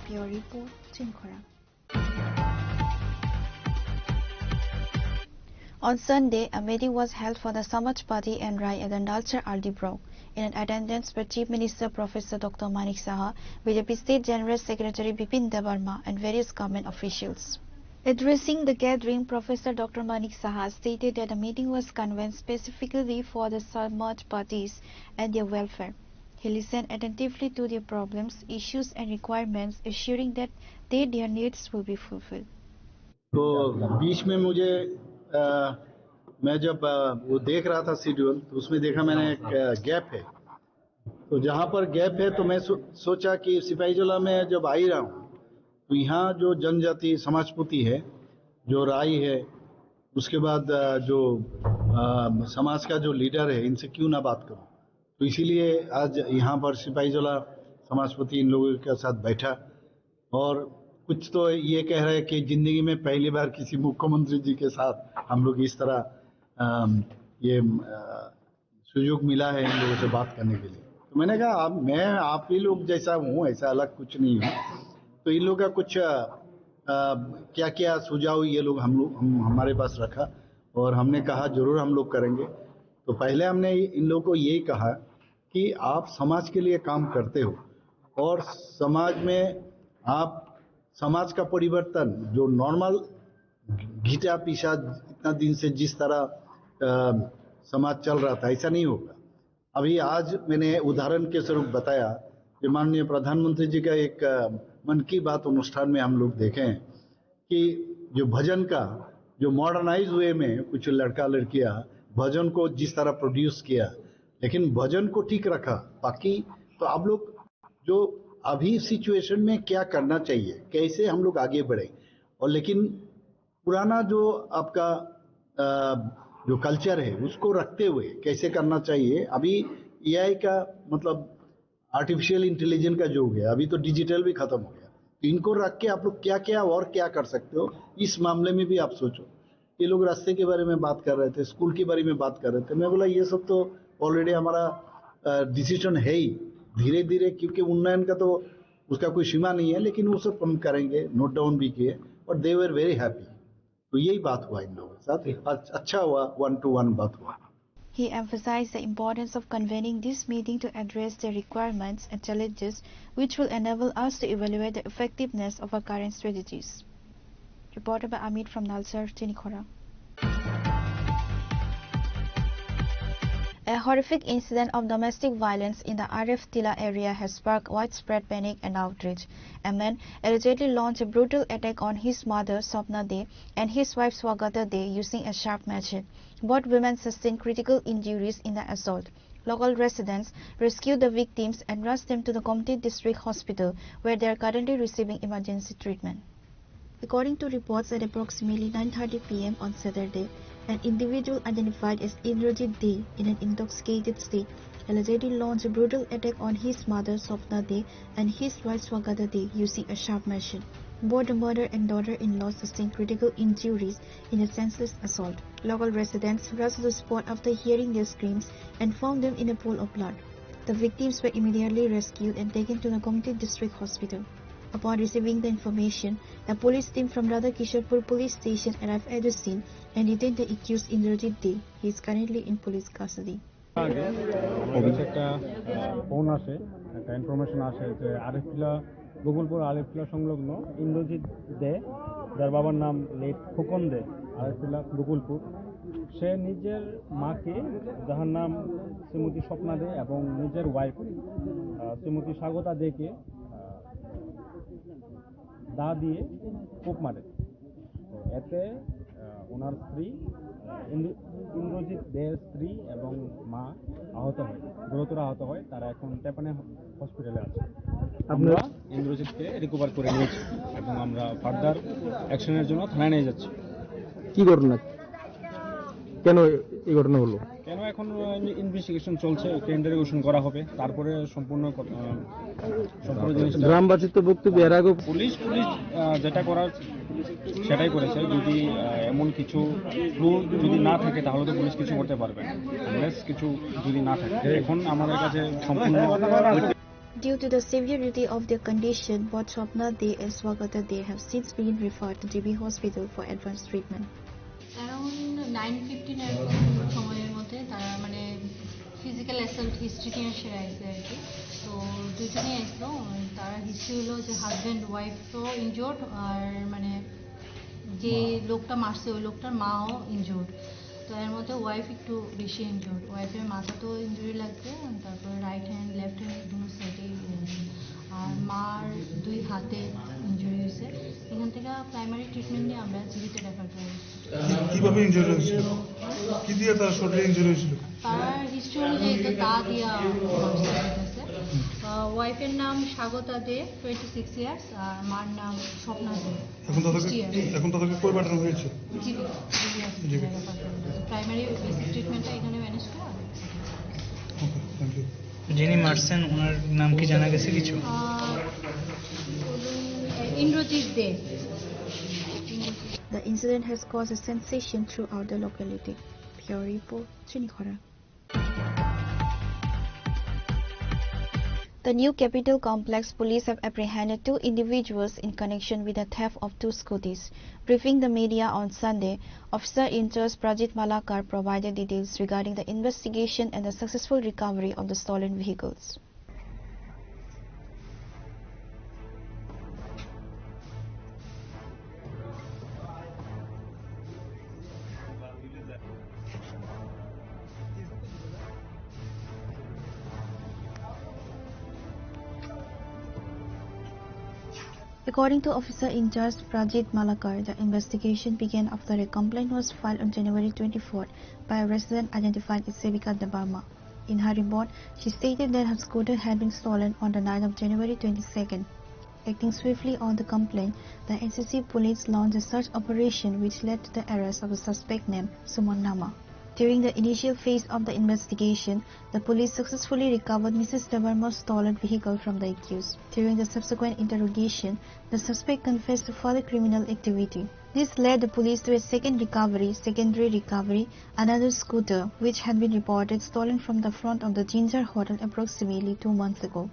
Bureau report, Chinkhora. On Sunday, a meeting was held for the Samajwadi and Rai at the Nalchar R D block. In attendance were Chief Minister Professor Doctor Manik Saha, B J P State General Secretary Bipin Debbarma, and various government officials. Addressing the gathering, Professor Doctor Manik Saha stated that the meeting was convened specifically for the Samajwadis and their welfare. He listened attentively to their problems, issues, and requirements, assuring that they, their needs will be fulfilled. तो बीच में मुझे, अ, मैं जब, अ, वो देख रहा था शेड्यूल, तो उसमें देखा मैंने एक, अ, गैप है। तो जहाँ पर गैप है, तो मैं सो-, सोचा कि सिपाहीजला में जब आ ही रहा हूँ, तो यहाँ जो जनजाति समाजपति है, जो राई है, उसके बाद, अ, जो, अ, समाज का जो लीडर है, इनसे क्यों ना बात करूँ। तो इसीलिए आज यहाँ पर सिपाहीजला समाजपति इन लोगों के साथ बैठा और कुछ तो ये कह रहे हैं कि जिंदगी में पहली बार किसी मुख्यमंत्री जी के साथ हम लोग इस तरह, अम, ये, अ, सुयोग मिला है इन लोगों से बात करने के लिए। तो मैंने कहा, "आप, मैं आप ही लोग जैसा हूँ, ऐसा अलग कुछ नहीं हूँ।" तो इन लोगों का कुछ, अ, अ, क्या-क्या सुझाव ये लोग हम लोग, हम, हमारे पास रखा और हमने कहा, "जरूर हम लोग करेंगे।" तो पहले हमने इन लोगों को यही कहा कि आप समाज के लिए काम करते हो और समाज में आप समाज का परिवर्तन, जो नॉर्मल घिसा पिसा इतना दिन से जिस तरह, अ, समाज चल रहा था, ऐसा नहीं होगा। अभी आज मैंने उदाहरण के स्वरूप बताया कि माननीय प्रधानमंत्री जी का एक, अ, मन की बात अनुष्ठान में हम लोग देखें कि जो भजन का, जो मॉडर्नाइज वे में कुछ लड़का लड़कियां भजन को जिस तरह प्रोड्यूस किया, लेकिन भजन को ठीक रखा, बाकी तो आप लोग जो अभी सिचुएशन में क्या करना चाहिए, कैसे हम लोग आगे बढ़े, और लेकिन पुराना जो आपका, जो कल्चर है उसको रखते हुए कैसे करना चाहिए। अभी एआई का मतलब आर्टिफिशियल इंटेलिजेंस का युग है, अभी तो डिजिटल भी खत्म हो गया। तो इनको रख के आप लोग क्या क्या और क्या कर सकते हो, इस मामले में भी आप सोचो। ये लोग रास्ते के बारे में बात कर रहे थे, स्कूल के बारे में बात कर रहे थे। मैं बोला ये सब तो ऑलरेडी हमारा डिसीजन है ही। धीरे धीरे, क्योंकि उन्नयन का तो उसका कोई सीमा नहीं है, लेकिन वो सब हम करेंगे, नोट डाउन भी किए। और दे वर वेरी हैप्पी। तो यही बात हुआ इन लोगों के साथ। अच्छा हुआ, वन टू वन बात हुआ। He emphasized the importance of convening this meeting to address the requirements and challenges which will enable us to evaluate the effectiveness of our current strategies. Reported by Amit from Nalsar, Chinikhora. A horrific incident of domestic violence in the R F Tila area has sparked widespread panic and outrage. A man allegedly launched a brutal attack on his mother, Swapna De, and his wife, Swagata De, using a sharp machete. Both women sustained critical injuries in the assault. Local residents rescued the victims and rushed them to the Gomti District Hospital, where they are currently receiving emergency treatment. According to reports, at approximately nine thirty p m on Saturday, an individual identified as Indrajit De, in an intoxicated state, allegedly launched a brutal attack on his mother, Swapna De, and his wife, Swagata De, using a sharp machete. Both the mother and daughter-in-law sustained critical injuries in a senseless assault. Local residents rushed to the spot after hearing their screams and found them in a pool of blood. The victims were immediately rescued and taken to the Gomti District Hospital. Upon receiving the information, a police team from Radhakishorpur Police Station arrived at the scene and detained the accused Indrajit De. He is currently in police custody. আগে আমার কাছে একটা ফোন আসে, একটা ইনফরমেশন আসে যে আরেফটিলা, গোকুলপুর আরেফটিলা সংলগ্ন ইন্দ্রজিৎ দে, যার বাবার নাম লেট ফুকন দে, আরেফটিলা গোকুলপুর, সে নিজের মাকে, যাহার নাম শ্রীমতী স্বপ্না দে, এবং নিজের ওয়াইফ শ্রীমতী স্বাগতা দেকে দা দিয়ে কোপ মারে। তো এতে আহ, ওনার স্ত্রী, আহ, ইন্দ্র- ইন্দ্রজিৎ দের স্ত্রী এবং মা আহত হয়, গুরুতর আহত হয়। তারা এখন টেপানে হসপিটালে আছে। আমরা ইন্দ্রজিৎকে রিকভার করে নিয়েছি এবং আমরা ফার্দার অ্যাকশনের জন্য থানায় নিয়ে যাচ্ছি। কি ঘটনা, কেন এই ঘটনা হলো? কেন এখন ইনভেস্টিগেশন চলছে, ওকে ইন্টারোগেশন করা হবে, তারপরে সম্পূর্ণ ক- আহ, সম্পূর্ণ জিনিসটা গ্রামবাসীর তো বক্তব্য এর আগেও পুলিশ, পুলিশ আহ, যেটা করার সেটাই করেছে। যদি আহ, এমন কিছু ক্লু যদি না থাকে, তাহলে তো পুলিশ কিছু করতে পারবে না, আনলেস কিছু যদি না থাকে। এখন আমাদের কাছে সম্পূর্ণ Due to the severity of their condition, both Swapna De and Swagata De have since been referred to G B Hospital for advanced treatment. Around nine fifteen এরকম সময়ের মধ্যে তারা মানে ফিজিক্যাল অ্যাসল্ট হিস্ট্রি নিয়ে সে আইসে আর কি। তো দুজনেই আসলো, তারা হিস্ট্রি হলো যে হাজব্যান্ড ওয়াইফ তো ইনজুর্ড, আর মানে যে লোকটা মারছে ওই লোকটার মাও ইনজুর্ড। তো এর মধ্যে ওয়াইফ একটু বেশি ইনজুর্ড, ওয়াইফের মাথা তো ইনজুরি লাগছে, তারপর রাইট হ্যান্ড লেফট হ্যান্ড দুনো সাইডেই। আর মার দুই হাতে ইনজুরি হয়েছে। এখান থেকে প্রাইমারি ট্রিটমেন্ট নিয়ে আমরা জিবিতে রেফার করি। কিভাবে ইনজুরি হয়েছিল? কি দিয়ে তার শরীরে ইনজুরি হয়েছিল? তার হিস্ট্রি অনুযায়ী তো তা দিয়া মারছে। ওয়াইফের নাম স্বাগতা দে, টোয়েন্টি সিক্স ইয়ার্স, আর মার নাম স্বপ্না দে। এখন তাদেরকে, সিক্সটি ইয়ার্স। এখন তাদেরকে কই পাঠানো হয়েছে? জিবি, জিবি আছে, জিবি। প্রাইমারি বেসিক ট্রিটমেন্টটা এখানে ম্যানেজ করা। ওকে, থ্যাংক ইউ। যিনি মারছেন, ওনার নাম কি জানা গেছে কিছু? আহ, ইন্দ্রজিৎ দে। The incident has caused a sensation throughout the locality. Bureau report, Chinikhora. The New Capitol Complex police have apprehended two individuals in connection with the theft of two scooties. Briefing the media on Sunday, Officer in Charge Prajit Malakar provided details regarding the investigation and the successful recovery of the stolen vehicles. According to officer in charge Prajit Malakar, the investigation began after a complaint was filed on January twenty-fourth by a resident identified as Sevika Debbarma. In her report, she stated that her scooter had been stolen on the night of January twenty-second. Acting swiftly on the complaint, the N C C police launched a search operation which led to the arrest of the suspect named Suman Nama. During the initial phase of the investigation, the police successfully recovered Missus Debbarma's stolen vehicle from the accused. During the subsequent interrogation, the suspect confessed to further criminal activity. This led the police to a second recovery, secondary recovery, another scooter, which had been reported stolen from the front of the Ginger Hotel approximately two months ago.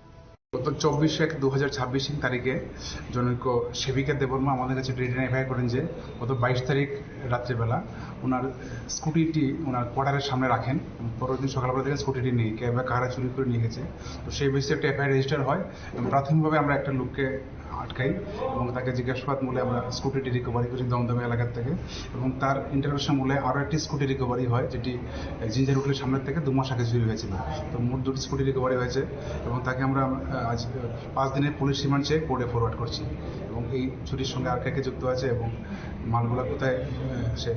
গত চব্বিশ এক দু হাজার ছাব্বিশ তারিখে জনৈক সেবিকা দেববর্মা আমাদের কাছে রিটেন এফআইআর করেন যে গত বাইশ তারিখ রাত্রিবেলা ওনার স্কুটিটি ওনার কোয়ার্টারের সামনে রাখেন এবং পরের দিন সকালবেলা থেকে স্কুটিটি নেই, কে বা কারা চুরি করে নিয়ে গেছে। তো সেই বেসিসে একটা এফআইআর রেজিস্টার হয় এবং প্রাথমিকভাবে আমরা একটা লোককে আটকাই এবং তাকে জিজ্ঞাসাবাদ মূলে আমরা স্কুটিটি রিকভারি করি দমদমে এলাকার থেকে। এবং তার ইন্টারোগেশন মূলে আরও একটি স্কুটি রিকভারি হয়, যেটি জিঞ্জার হোটেলের সামনের থেকে দু মাস আগে চুরি হয়েছিল। তো মোট দুটি স্কুটি রিকভারি হয়েছে এবং তাকে আমরা, আহ, আজ, আহ, পাঁচ দিনের পুলিশ রিমান্ড চেয়ে কোর্টে ফরওয়ার্ড করছি এবং এই চুরির সঙ্গে আর কে কে যুক্ত আছে এবং মালগুলা কোথায়, আহ, সে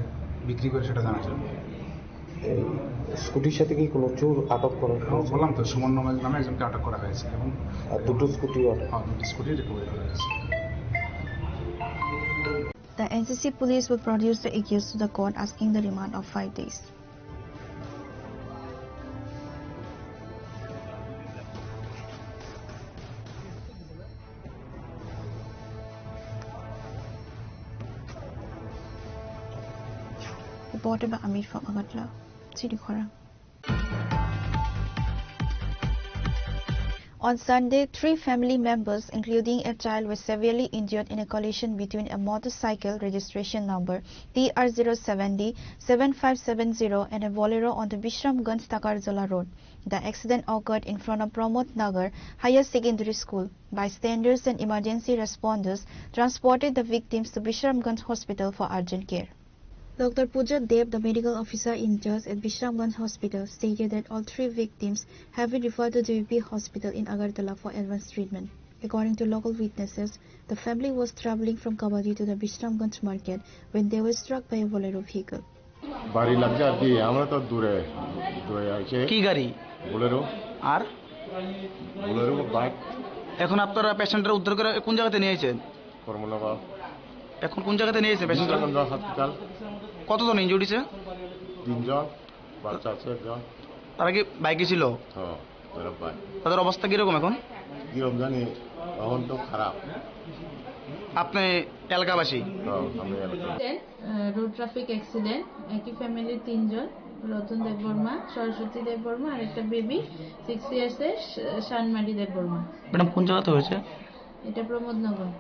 বিক্রি করে সেটা জানার জন্য। এই স্কুটির সাথে কি কোনো চোর আটক করা হয়েছে? বললাম তো, সুমন নামে, নামে একজনকে আটক করা হয়েছে এবং আর দুটো স্কুটি আর হ্যাঁ, দুটো স্কুটি রিকভারি করা হয়েছে। The N C C police will produce the accused to the court, asking the remand of five days. Reported by Amir from Agartala. Chini Khorang. On Sunday, three family members, including a child, were severely injured in a collision between a motorcycle registration number T R zero seven D seven five seven zero and a Bolero on the Bishramganj Takarjala Road. The accident occurred in front of Pramod Nagar Higher Secondary School. Bystanders and emergency responders transported the victims to Bishramganj Hospital for urgent care. Doctor Puja Deb, the medical officer in charge at Bishramganj Hospital, stated that all three victims have been referred to J B P Hospital in Agartala for advanced treatment. According to local witnesses, the family was traveling from Kabadi to the Bishramganj market when they were struck by a Bolero vehicle. বাড়ি লাগছে আর কি, আমরা তো দূরে, দূরে আছে। কি গাড়ি? বোলেরো। আর? Bolero bike. এখন আপনারা পেশেন্টরা উদ্ধার করে কোন জায়গাতে নিয়ে এসেছেন? কর্মনগর। এখন কোন জায়গাতে নিয়ে এসেছেন পেশেন্টরা? বিশ্বরঞ্জন হসপিটাল। কতজন ইনজুর্ড হয়েছে? তিনজন, বাচ্চা আছে একজন। তারা কি বাইকে ছিল? হ্যাঁ, তারা বাইক। তাদের অবস্থা কিরকম এখন? কিরকম জানি, এখন তো খারাপ। আপনি এলাকাবাসী? হ্যাঁ, আমি এলাকা। রোড ট্রাফিক অ্যাক্সিডেন্ট, একই ফ্যামিলির তিনজন, রতন দেববর্মা, সরস্বতী দেববর্মা আর একটা বেবি সিক্স ইয়ার্স এর শা-, শানমারি দেববর্মা। ম্যাডাম, কোন জায়গাতে হয়েছে? এটা প্রমোদনগর।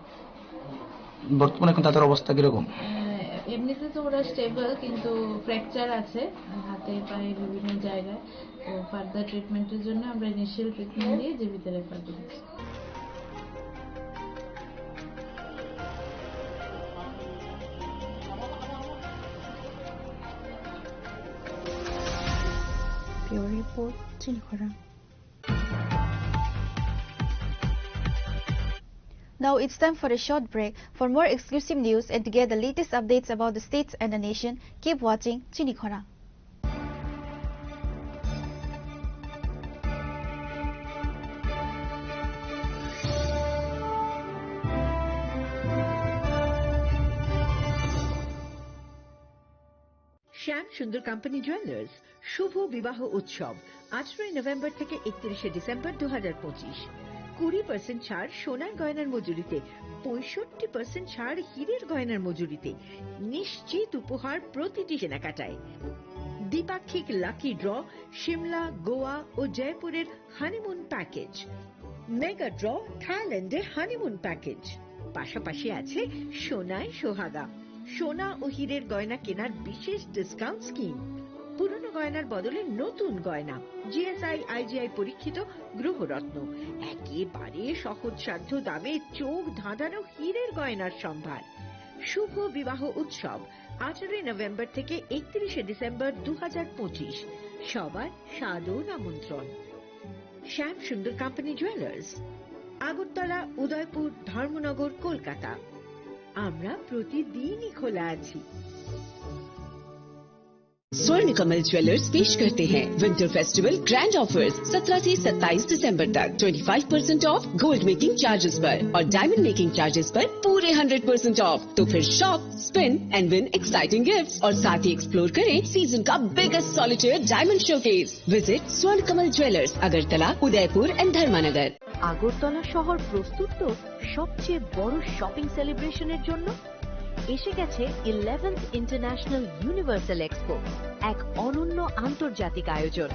বর্তমানে এখন তাদের অবস্থা কিরকম? আহ, এমনিতে তো ওরা স্টেবল, কিন্তু ফ্র্যাকচার আছে হাতে পায়ে বিভিন্ন জায়গায়। তো ফার্দার ট্রিটমেন্টের জন্য আমরা ইনিশিয়াল ট্রিটমেন্ট দিয়ে জিবিতে রেফার করেছি। Bureau report, Chini Khorang. Now it's time for a short break. For more exclusive news and to get the latest updates about the states and the nation, keep watching Chini Khorang. শ্যাম সুন্দর company jewellers শুভ বিবাহ উৎসব আঠারোই নভেম্বর থেকে একত্রিশে ডিসেম্বর দু হাজার পঁচিশ। কুড়ি পার্সেন্ট ছাড় সোনার গয়নার মজুরিতে, পঁয়ষট্টি পার্সেন্ট ছাড় হীরের গয়নার মজুরিতে, নিশ্চিত উপহার প্রতিটি কেনাকাটায়। দ্বিপাক্ষিক লাকি ড্র সিমলা, গোয়া ও জয়পুরের হানিমুন প্যাকেজ, মেগা ড্র থাইল্যান্ডে হানিমুন প্যাকেজ, পাশাপাশি আছে সোনায় সোহাগা, সোনা ও হীরের গয়না কেনার বিশেষ ডিসকাউন্ট স্কিম, পুরনো গয়নার বদলে নতুন গয়না, জিএসআই আইজিআই পরীক্ষিত গ্রহরত্ন, একেবারে সহজসাধ্য দামে চোখ ধাঁধানো হীরের গয়নার সম্ভার। শুভ বিবাহ উৎসব আঠারোই নভেম্বর থেকে একত্রিশে ডিসেম্বর দু হাজার পঁচিশ। সবার সাদর আমন্ত্রণ। শ্যাম সুন্দর কোম্পানি জুয়েলার্স, আগরতলা, উদয়পুর, ধর্মনগর, কলকাতা। আমরা প্রতিদিনই খোলা আছি। स्वर्ण कमल ज्वेलर्स पेश करते हैं विंटर फेस्टिवल ग्रैंड ऑफर्स। सत्रह से सत्ताईस दिसंबर तक twenty five percent of gold making charges पर और डायमंड मेकिंग चार्जेस पर पूरे हंड्रेड परसेंट ऑफ। तो फिर shop, spin and win exciting gifts और साथ ही एक्सप्लोर करें सीजन का biggest solitaire diamond showcase. Visit स्वर्ण कमल ज्वेलर्स, अगरतला, उदयपुर एंड धर्मानगर। আগরতলা শহর প্রস্তুত তো সবচেয়ে বড় শপিং সেলিব্রেশনের জন্য। এসে গেছে ইলেভেন্থ ইন্টারন্যাশনাল ইউনিভার্সাল এক্সপো, এক অনন্য আন্তর্জাতিক আয়োজন।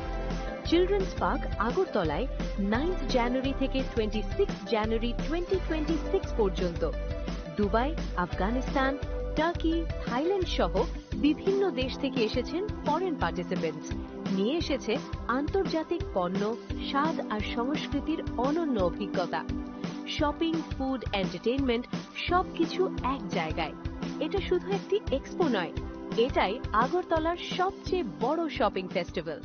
চিলড্রেন্স পার্ক আগরতলায় নাইন্থ জানুয়ারি থেকে twenty six January twenty twenty six পর্যন্ত। দুবাই, আফগানিস্তান, টার্কি, থাইল্যান্ড সহ বিভিন্ন দেশ থেকে এসেছেন ফরেন পার্টিসিপেন্টস। নিয়ে এসেছে আন্তর্জাতিক পণ্য, স্বাদ আর সংস্কৃতির অনন্য অভিজ্ঞতা। শপিং, ফুড, এন্টারটেইনমেন্ট, সবকিছু এক জায়গায়। এটা শুধু একটি এক্সপো নয়, এটাই আগরতলার সবচেয়ে বড় শপিং ফেস্টিভ্যাল।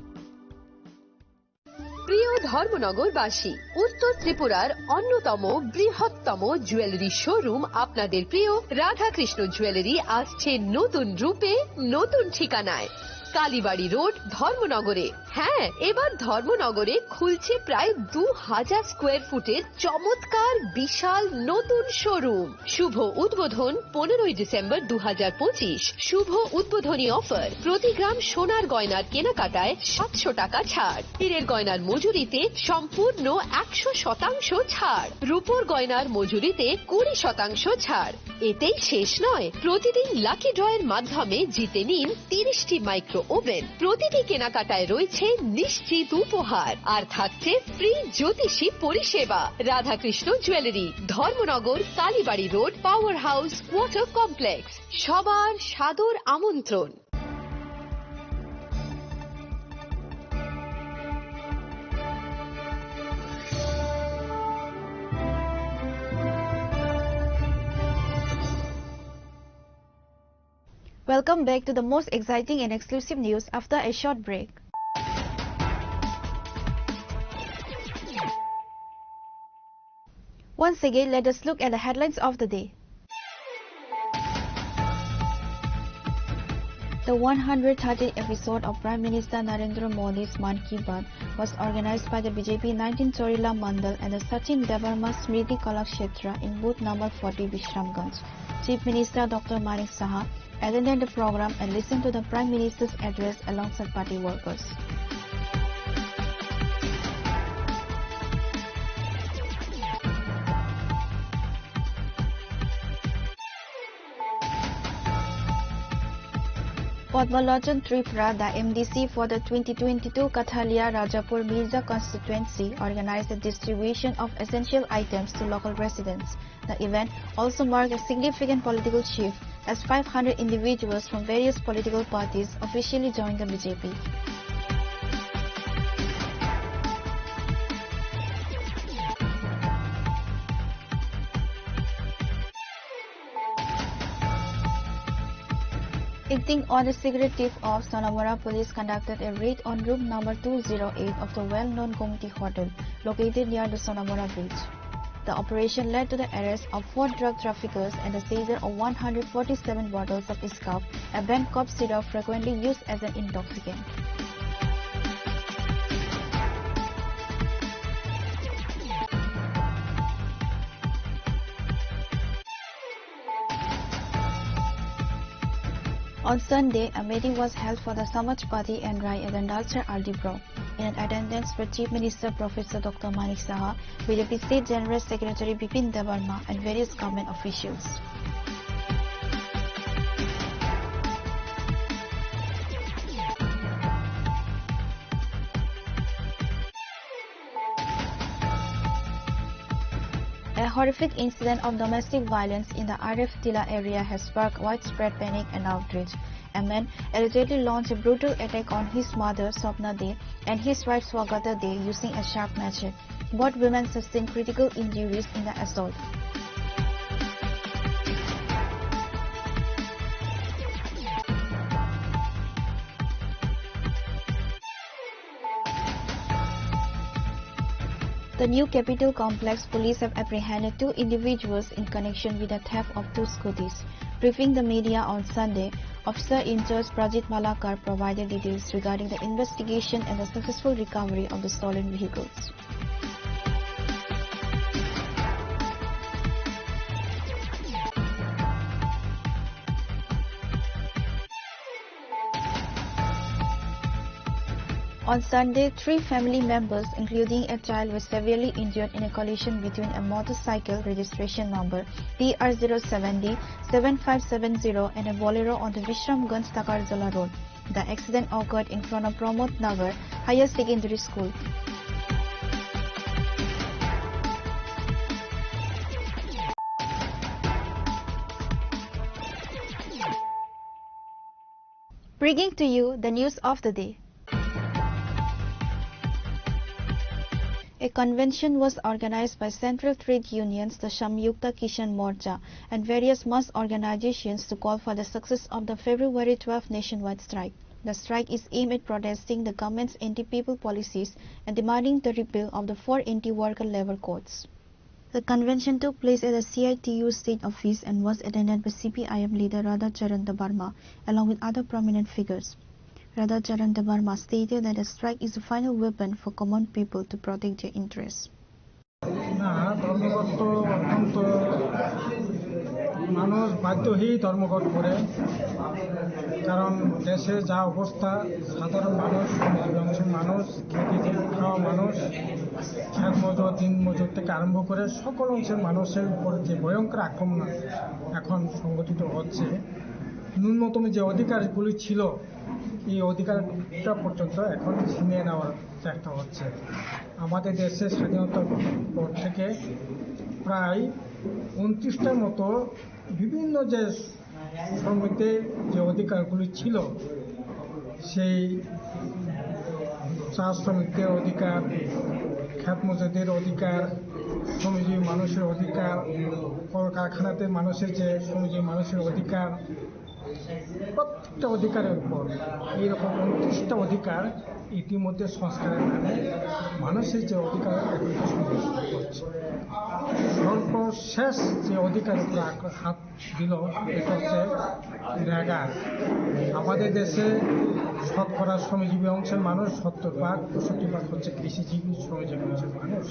প্রিয় ধর্মনগরবাসী, উত্তর ত্রিপুরার অন্যতম বৃহত্তম জুয়েলারি শোরুম আপনাদের প্রিয় রাধাকৃষ্ণ জুয়েলারি আসছে নতুন রূপে, নতুন ঠিকানায়, কালীবাড়ি রোড, ধর্মনগরে। হ্যাঁ, এবার ধর্মনগরে খুলছে প্রায় দু হাজার স্কোয়ার ফুটের চমৎকার বিশাল নতুন শোরুম। শুভ উদ্বোধন পনেরোই ডিসেম্বর দু হাজার পঁচিশ। শুভ উদ্বোধনী অফার, প্রতি গ্রাম সোনার গয়নার কেনাকাটায় সাতশো টাকা ছাড়, হীরের গয়নার মজুরিতে সম্পূর্ণ একশো শতাংশ ছাড়, রূপোর গয়নার মজুরিতে কুড়ি শতাংশ ছাড়। এতেই শেষ নয়, প্রতিদিন লাকি ড্রয়ের মাধ্যমে জিতে নিন তিরিশটি মাইক্রো ওভেন। প্রতিটি কেনাকাটায় রয়েছে নিশ্চিত উপহার, আর থাকছে ফ্রি জ্যোতিষী পরিষেবা। Radhakrishna jewellery, Dharmanagar, Kalibari road, power house quarter complex. সবার সাদর আমন্ত্রণ। Welcome back to the most exciting and exclusive news after a short break. Once again, let us look at the headlines of the day. The one hundred thirteenth episode of Prime Minister Narendra Modi's Mann Ki Baat was organized by the B J P nineteen Chorila Mandal and the Sachin Debbarma Smriti Kalakshetra in booth number forty, Bishramganj. Chief Minister Doctor Manik Saha attended the program and listened to the Prime Minister's address alongside party workers. Padmalochon Tripura, the M D C for the twenty twenty-two Kathalia Rajapur Mirza constituency, organized the distribution of essential items to local residents. The event also marked a significant political shift as five hundred individuals from various political parties officially joined the B J P. Acting on the secret tip-off, Sonamora police conducted a raid on room number two zero eight of the well-known Gomti Hotel, located near the Sonamora Bridge. The operation led to the arrest of four drug traffickers and the seizure of one hundred forty-seven bottles of scab, a banned cough syrup frequently used as an intoxicant. On Sunday, a meeting was held for the Samajwadi and Rai Agandalchar R D block. In attendance were Chief Minister Professor Doctor Manik Saha, B J P State General Secretary Bipin Debbarma, and various government officials. A horrific incident of domestic violence in the R F Tila area has sparked widespread panic and outrage. A man allegedly launched a brutal attack on his mother, Swapna De, and his wife, Swagata De, using a sharp machete. Both women sustained critical injuries in the assault. The New Capitol Complex police have apprehended two individuals in connection with the theft of two scooties. Briefing the media on Sunday, Officer in charge Prajit Malakar provided details regarding the investigation and the successful recovery of the stolen vehicles. On Sunday, three family members, including a child, were severely injured in a collision between a motorcycle registration number T R zero seven D seven five seven zero and a Bolero on the Vishramganj Takarjala road. The accident occurred in front of Pramod Nagar Higher Secondary School. Bringing to you the news of the day. A convention was organized by central trade unions, the Samyukta Kisan Morcha, and various mass organizations to call for the success of the February twelfth nationwide strike. The strike is aimed at protesting the government's anti-people policies and demanding the repeal of the four anti-worker labor codes. The convention took place at the C I T U state office and was attended by C P I M leader Radha Charan Debbarma, along with other prominent figures. Radha Charan Debbarma stated that the strike is the final weapon for common people to protect their interests. না, ধর্মঘট তো অত্যন্ত মানুষ বাধ্য হয়েই ধর্মঘট করে, কারণ দেশে যা অবস্থা, সাধারণ মানুষ, শ্রমজীবী অংশের মানুষ, খেটে খাওয়া মানুষ, খেত মজুর, দিন মজুর থেকে আরম্ভ করে সকল অংশের মানুষের উপর যে ভয়ঙ্কর আক্রমণ এখন সংঘটিত হচ্ছে, ন্যূনতম যে অধিকারগুলি ছিল, এই অধিকারটা পর্যন্ত এখন ছিনিয়ে নেওয়ার চেষ্টা হচ্ছে। আমাদের দেশের স্বাধীনতার পর থেকে প্রায় ঊনত্রিশটার মতো বিভিন্ন যে শ্রমিকদের যে অধিকারগুলি ছিল, সেই চা শ্রমিকদের অধিকার, খেত মজুরদের অধিকার, শ্রমজীবী মানুষের অধিকার, কলকারখানাতে মানুষের যে শ্রমজীবী মানুষের অধিকার, প্রত্যেকটা অধিকারের উপর এইরকম ঊনত্রিশটা অধিকার ইতিমধ্যে সংস্কারের নামে মানুষের যে অধিকার, অধিকার সংরক্ষণ করছে। সর্বশেষ যে অধিকারের উপর আক্র-, হাত দিল, এটা হচ্ছে রেগা। আমাদের দেশে শতকরা শ্রমজীবী অংশের মানুষ সত্তর ভাগ, পঁয়ষট্টি ভাগ হচ্ছে কৃষিজীবী শ্রমজীবী অংশের মানুষ।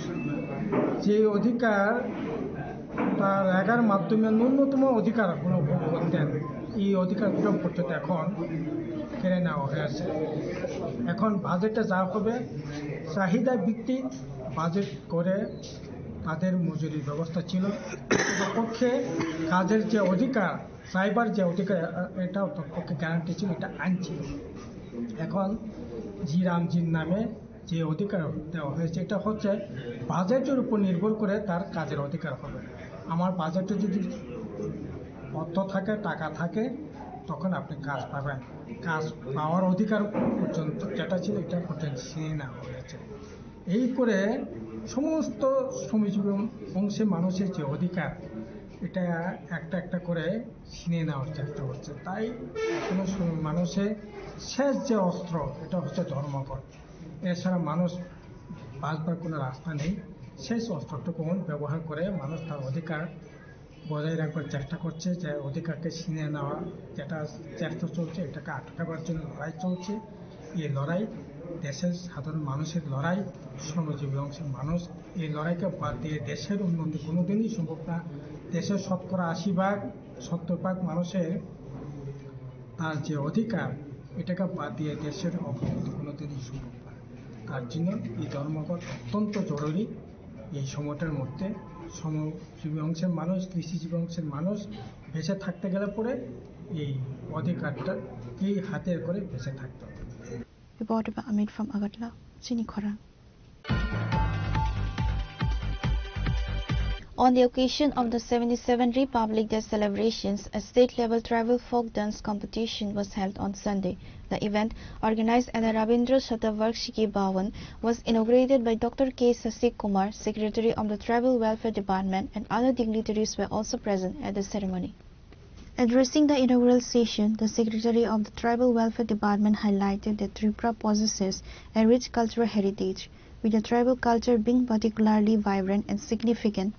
যে অধিকার তার রেগার মাধ্যমে ন্যূনতম অধিকারগুলো ভোগ করতেন, এই অধিকারগুলো পর্যন্ত এখন কেড়ে নেওয়া হয়েছে। এখন বাজেটে যা হবে, চাহিদা ভিত্তিক বাজেট করে তাদের মজুরির ব্যবস্থা ছিল। পক্ষে কাজের যে অধিকার, চাইবার যে অধিকার, এটা তার পক্ষে গ্যারান্টি ছিল, এটা আইন ছিল। এখন জি রামজির নামে যে অধিকার দেওয়া হয়েছে, এটা হচ্ছে বাজেটের উপর নির্ভর করে তার কাজের অধিকার হবে। আমার বাজেটে যদি অর্থ থাকে, টাকা থাকে, তখন আপনি কাজ পাবেন। কাজ পাওয়ার অধিকার পর্যন্ত যেটা ছিল, এটা পর্যন্ত ছিনিয়ে নেওয়া হয়েছে। এই করে সমস্ত শ্রমজীবী অংশে মানুষের যে অধিকার, এটা একটা একটা করে ছিনিয়ে নেওয়ার চেষ্টা হচ্ছে। তাই কোনো সময় মানুষের শেষ যে অস্ত্র, এটা হচ্ছে ধর্মঘট। এছাড়া মানুষ বাঁচবার কোনো রাস্তা নেই। শেষ অস্ত্রটুকু ব্যবহার করে মানুষ তার অধিকার বজায় রাখবার চেষ্টা করছে, যে অধিকারকে ছিনিয়ে নেওয়া যেটা চেষ্টা চলছে, এটাকে আটকাবার জন্য লড়াই চলছে। এই লড়াই দেশের সাধারণ মানুষের লড়াই, শ্রমজীবী অংশের মানুষ। এই লড়াইকে বাদ দিয়ে দেশের উন্নতি কোনোদিনই সম্ভব না। দেশের শতকরা আশি ভাগ, সত্তর ভাগ মানুষের তার যে অধিকার, এটাকে বাদ দিয়ে দেশের অগ্রগতি কোনোদিনই সম্ভব না। তার জন্য এই ধর্মঘট অত্যন্ত জরুরি। এই সময়টার মধ্যে শ্রমজীবী অংশের মানুষ, কৃষিজীবী অংশের মানুষ বেঁচে থাকতে গেলে পরে এই অধিকারটাকেই হাতিয়ার করে বেঁচে থাকতে হবে। Reporter Amit from Agartala, Chini Khorang. On the occasion of the seventy-seventh Republic Day celebrations, a state-level tribal folk dance competition was held on Sunday. The event, organized at the Rabindra Shatavarshiki Bhavan, was inaugurated by Doctor K Sasi Kumar, Secretary of the Tribal Welfare Department, and other dignitaries were also present at the ceremony. Addressing the inaugural session, the Secretary of the Tribal Welfare Department highlighted that Tripura possesses a rich cultural heritage, with the tribal culture being particularly vibrant and significant.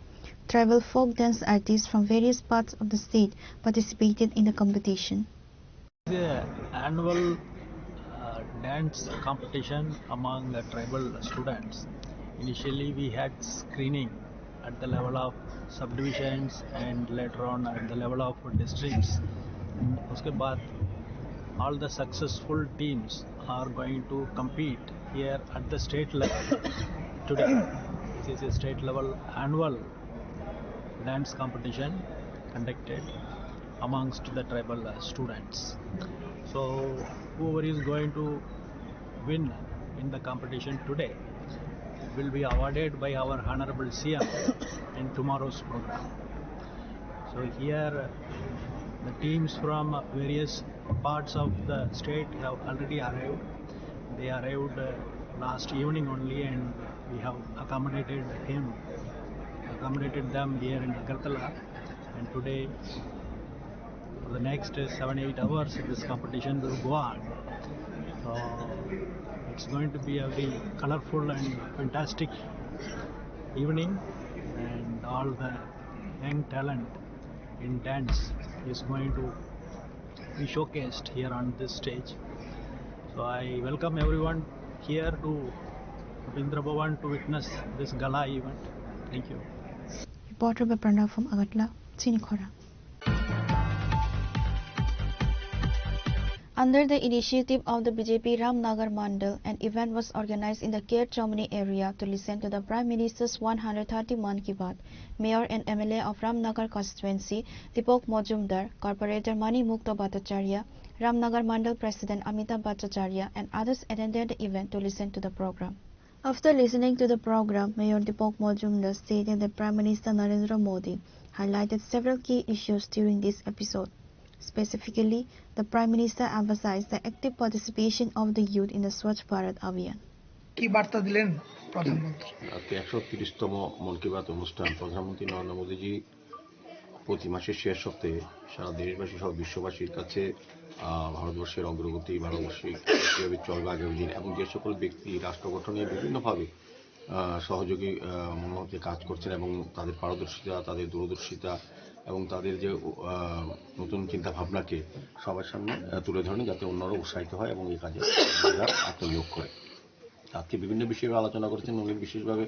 Tribal folk dance artists from various parts of the state participated in the competition. The annual uh, dance competition among the tribal students. Initially, we had screening at the level of subdivisions and later on at the level of districts. उसके बाद, all the successful teams are going to compete here at the state level today. This is a state level annual dance competition conducted amongst the tribal uh, students. So whoever is going to win in the competition today will be awarded by our honorable C M in tomorrow's program. So here, uh, the teams from various parts of the state have already arrived. They arrived uh, last evening only, and we have accommodated him, accommodated them here in Agartala. And today, for the next uh, seven, eight hours, this competition will go on. So it's going to be a very colorful and fantastic evening, and all the young talent in dance is going to be showcased here on this stage. So I welcome everyone here to Rabindra Bhavan to witness this gala event. Thank you. Reporter by Pranav from Agartala, Chini Khorang. Under the initiative of the B J P Ramnagar Mandal, an event was organized in the Kher Chomani area to listen to the Prime Minister's one hundred thirty Mann Ki Baat. Mayor and M L A of Ramnagar constituency, Deepak Majumdar, Corporator Mani Mukta Bhattacharya, Ramnagar Mandal President Amitabh Bhattacharya, and others attended the event to listen to the program. After listening to the program, Mayor Deepak Majumdar stated that Prime Minister Narendra Modi highlighted several key issues during this episode. Specifically, the Prime Minister emphasized the active participation of the youth in the Swachh Bharat Abhiyan. কি বার্তা দিলেন প্রধানমন্ত্রী? আজকে একশো তিরিশতম মন কি বাত অনুষ্ঠান। প্রধানমন্ত্রী নরেন্দ্র মোদীজি প্রতি মাসের শেষ সপ্তাহে সারা দেশবাসী সহ বিশ্ববাসীর কাছে, আহ, ভারতবর্ষের অগ্রগতি, ভারতবর্ষে কীভাবে চলবে আগামী দিন এবং যে সকল ব্যক্তি রাষ্ট্র গঠনে বিভিন্নভাবে, আহ, সহযোগী, আহ, মনোভাবে কাজ করছেন এবং তাদের পারদর্শিতা, তাদের দূরদর্শিতা এবং তাদের যে, আহ, নতুন চিন্তা ভাবনাকে সবার সামনে, আহ, তুলে ধরেন, যাতে অন্যরা উৎসাহিত হয় এবং এই কাজে নিজেরা আত্মনিয়োগ করে। আজকে বিভিন্ন বিষয়ে আলোচনা করেছেন উনি, বিশেষভাবে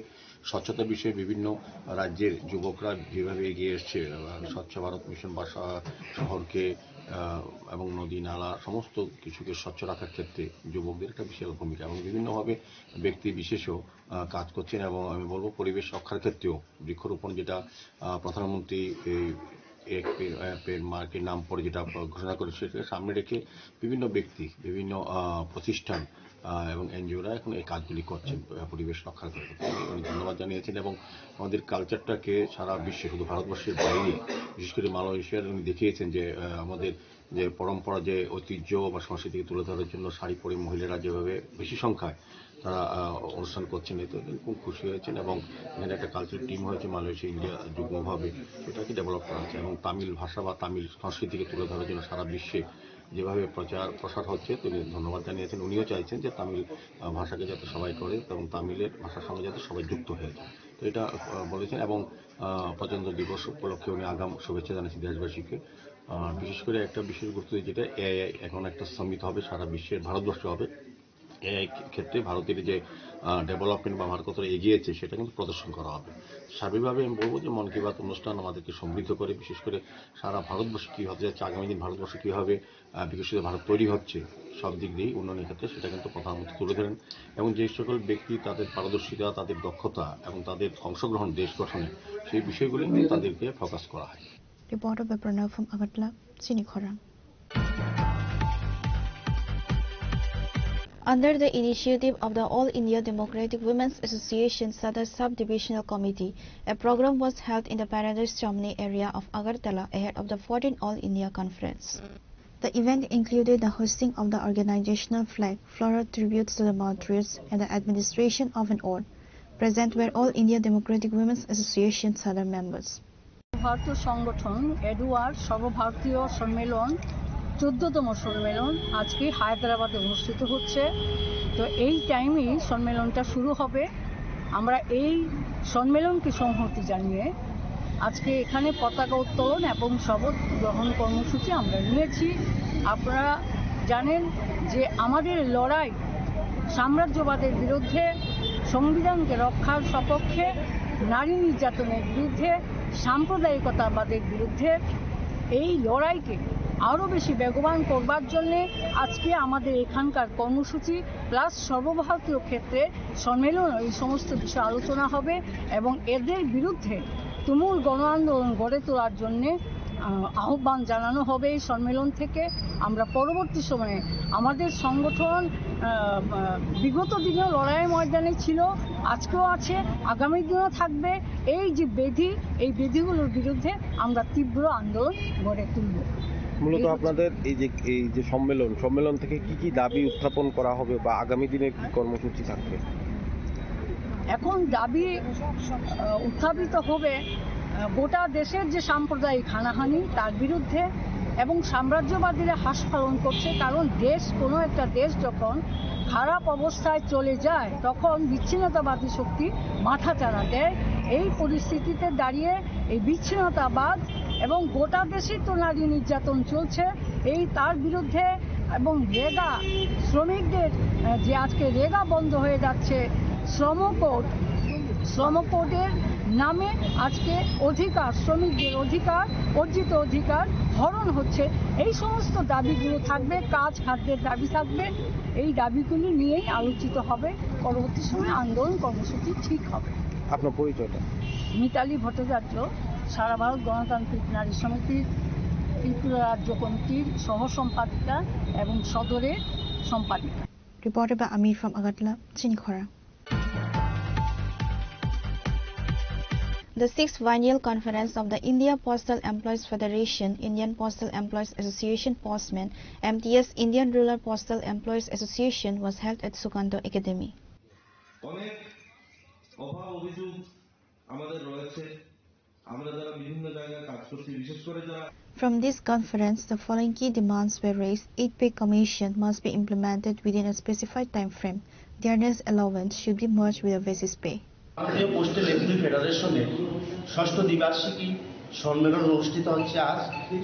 স্বচ্ছতা বিষয়ে বিভিন্ন রাজ্যের যুবকরা যেভাবে এগিয়ে এসছে, আহ, স্বচ্ছ ভারত মিশন বা শ-, শহরকে, আহ, এবং নদী নালা সমস্ত কিছুকে স্বচ্ছ রাখার ক্ষেত্রে যুবকদের একটা বিশাল ভূমিকা এবং বিভিন্নভাবে ব্যক্তি বিশেষও, আহ, কাজ করছেন এবং আমি বলবো পরিবেশ রক্ষার ক্ষেত্রেও বৃক্ষরোপণ যেটা, আহ, প্রধানমন্ত্রী এই এক পে-, আহ, পেড় মা কে নাম পরে যেটা ঘোষণা করেছে, সেটাকে সামনে রেখে বিভিন্ন ব্যক্তি, বিভিন্ন, আহ, প্রতিষ্ঠান, আহ, এবং এনজিওরা এখন এই কাজগুলি করছেন, আহ, পরিবেশ রক্ষার ক্ষেত্রে। উনি ধন্যবাদ জানিয়েছেন এবং আমাদের কালচারটাকে সারা বিশ্বে, শুধু ভারতবর্ষের বাইরে, বিশেষ করে মালয়েশিয়ার, উনি দেখিয়েছেন যে, আহ, আমাদের যে পরম্পরা, যে ঐতিহ্য বা সংস্কৃতিকে তুলে ধরার জন্য শাড়ি পরে মহিলারা যেভাবে বেশি সংখ্যায় তারা, আহ, অনুষ্ঠান করছেন, এতে তিনি খুব খুশি হয়েছেন এবং এখানে একটা কালচারাল টিম হয়েছে মালয়েশিয়া, ইন্ডিয়া যুগ্মভাবে, সেটাকে ডেভেলপ করা হচ্ছে এবং তামিল ভাষা বা তামিল সংস্কৃতিকে তুলে ধরার জন্য সারা বিশ্বে যেভাবে প্রচার প্রসার হচ্ছে, তিনি ধন্যবাদ জানিয়েছেন। উনিও চাইছেন যে তামিল, আহ, ভাষাকে যাতে সবাই করে এবং তামিলের ভাষার সঙ্গে যাতে সবাই যুক্ত হয়ে যায়। তো এটা, আহ, বলেছেন এবং, আহ, প্রজাতন্ত্র দিবস উপলক্ষে উনি আগাম শুভেচ্ছা জানাচ্ছেন দেশবাসীকে। আহ, বিশেষ করে একটা বিশেষ গুরুত্ব দিয়ে যেটা এআই এখন একটা সামিট হবে সারা বিশ্বে, ভারতবর্ষে হবে। এআই ক্ষেত্রে ভারতের যে, আহ, ডেভেলপমেন্ট বা ভারত কতটা এগিয়েছে সেটা কিন্তু প্রদর্শন করা হবে। সার্বিকভাবে আমি বলবো যে মন কি বাত অনুষ্ঠান আমাদেরকে সমৃদ্ধ করে, বিশেষ করে সারা ভারতবর্ষ কী হতে যাচ্ছে, আগামী দিন ভারতবর্ষ কীভাবে, আহ, বিকশিত ভারত তৈরি হচ্ছে, সব দিক দিয়েই উন্নয়নের ক্ষেত্রে সেটা কিন্তু প্রধানমন্ত্রী তুলে ধরেন এবং যে সকল ব্যক্তি তাদের পারদর্শিতা, তাদের দক্ষতা এবং তাদের অংশগ্রহণ দেশ গঠনে, সেই বিষয়গুলি কিন্তু তাদেরকে ফোকাস করা হয়। Reporter by Pranav from Agartala, Chini Khorang. Under the initiative of the All India Democratic Women's Association Sadar Sub-Divisional Committee, a program was held in the Paradise Chomani area of Agartala ahead of the fourteenth All India Conference. The event included the hoisting of the organizational flag, floral tributes to the martyrs, and the administration of an award. Present were All India Democratic Women's Association Sadar members. ভারতীয় সংগঠন এডুয়ার সর্বভারতীয় সম্মেলন, চোদ্দতম সম্মেলন আজকে হায়দ্রাবাদে অনুষ্ঠিত হচ্ছে। তো এই টাইমেই সম্মেলনটা শুরু হবে। আমরা এই সম্মেলনকে সংহতি জানিয়ে আজকে এখানে পতাকা উত্তোলন এবং শপথ গ্রহণ কর্মসূচি আমরা নিয়েছি। আপনারা জানেন যে আমাদের লড়াই সাম্রাজ্যবাদের বিরুদ্ধে, সংবিধানকে রক্ষার সপক্ষে, নারী নির্যাতনের বিরুদ্ধে, সাম্প্রদায়িকতাবাদের বিরুদ্ধে। এই লড়াইকে আরও বেশি বেগবান করবার জন্যে আজকে আমাদের এখানকার কর্মসূচি প্লাস সর্বভারতীয় ক্ষেত্রে সম্মেলন, এই সমস্ত বিষয়ে আলোচনা হবে এবং এদের বিরুদ্ধে তুমুল গণ আন্দোলন গড়ে তোলার জন্যে, আহ, আহ্বান জানানো হবে এই সম্মেলন থেকে। আমরা পরবর্তী সময়ে আমাদের সংগঠন, আহ, আহ, বিগত দিনেও লড়াইয়ের ময়দানে ছিল, আজকেও আছে, আগামী দিনেও থাকবে। এই যে বেধি, এই বেধিগুলোর বিরুদ্ধে আমরা তীব্র আন্দোলন গড়ে তুলব। মূলত এই হচ্ছে আপনাদের এই যে, এই যে সম্মেলন, সম্মেলন থেকে কি কি দাবি উত্থাপন করা হবে বা আগামী দিনের কি কর্মসূচি থাকবে? এখন দাবি, আহ, উত্থাপিত হবে, আহ, গোটা দেশের যে সাম্প্রদায়িক হানাহানি, তার বিরুদ্ধে এবং সাম্রাজ্যবাদীরা হাস পালন করছে। কারণ দেশ, কোনো একটা দেশ যখন খারাপ অবস্থায় চলে যায়, তখন বিচ্ছিন্নতাবাদী শক্তি মাথাচাড়া দেয়। এই পরিস্থিতিতে দাঁড়িয়ে এই বিচ্ছিন্নতাবাদ এবং গোটা দেশেই তো নারী নির্যাতন চলছে, এই তার বিরুদ্ধে এবং রেগা শ্রমিকদের, আহ, যে আজকে রেগা বন্ধ হয়ে যাচ্ছে, শ্রম কোড, শ্রম কোডের নামে আজকে অধিকার, শ্রমিকদের অধিকার, অর্জিত অধিকার হরণ হচ্ছে। এই সমস্ত দাবিগুলো থাকবে, কাজ খাদ্যের দাবি থাকবে। এই দাবিগুলি নিয়েই আলোচিত হবে, পরবর্তী সময় আন্দোলন কর্মসূচি ঠিক হবে। আপনার পরিচয়টা? মিতালি ভট্টাচার্য, সারা ভারত গণতান্ত্রিক নারী সমিতির ত্রিপুরা রাজ্য কমিটির সহ সম্পাদিকা এবং সদরের সম্পাদিকা। Reported by Amir from Agartala, Chinikhora. The sixth biennial conference of the India Postal Employees Federation, Indian Postal Employees Association, Postman, M T S, Indian Rural Postal Employees Association, was held at Sukanto Academy. অনেক অভাব অভিযোগ আমাদের রয়েছে। আমরা যারা বিভিন্ন জায়গায় কাজ করছি, বিশেষ করে যারা From this conference, the following key demands were raised: eight pay commission must be implemented within a specified time frame. Dearness allowance should be merged with a basis pay. ভারতীয় পোস্টাল এমপ্লয়ি ফেডারেশনের ষষ্ঠ দ্বিবার্ষিকী সম্মেলন অনুষ্ঠিত হচ্ছে আজ।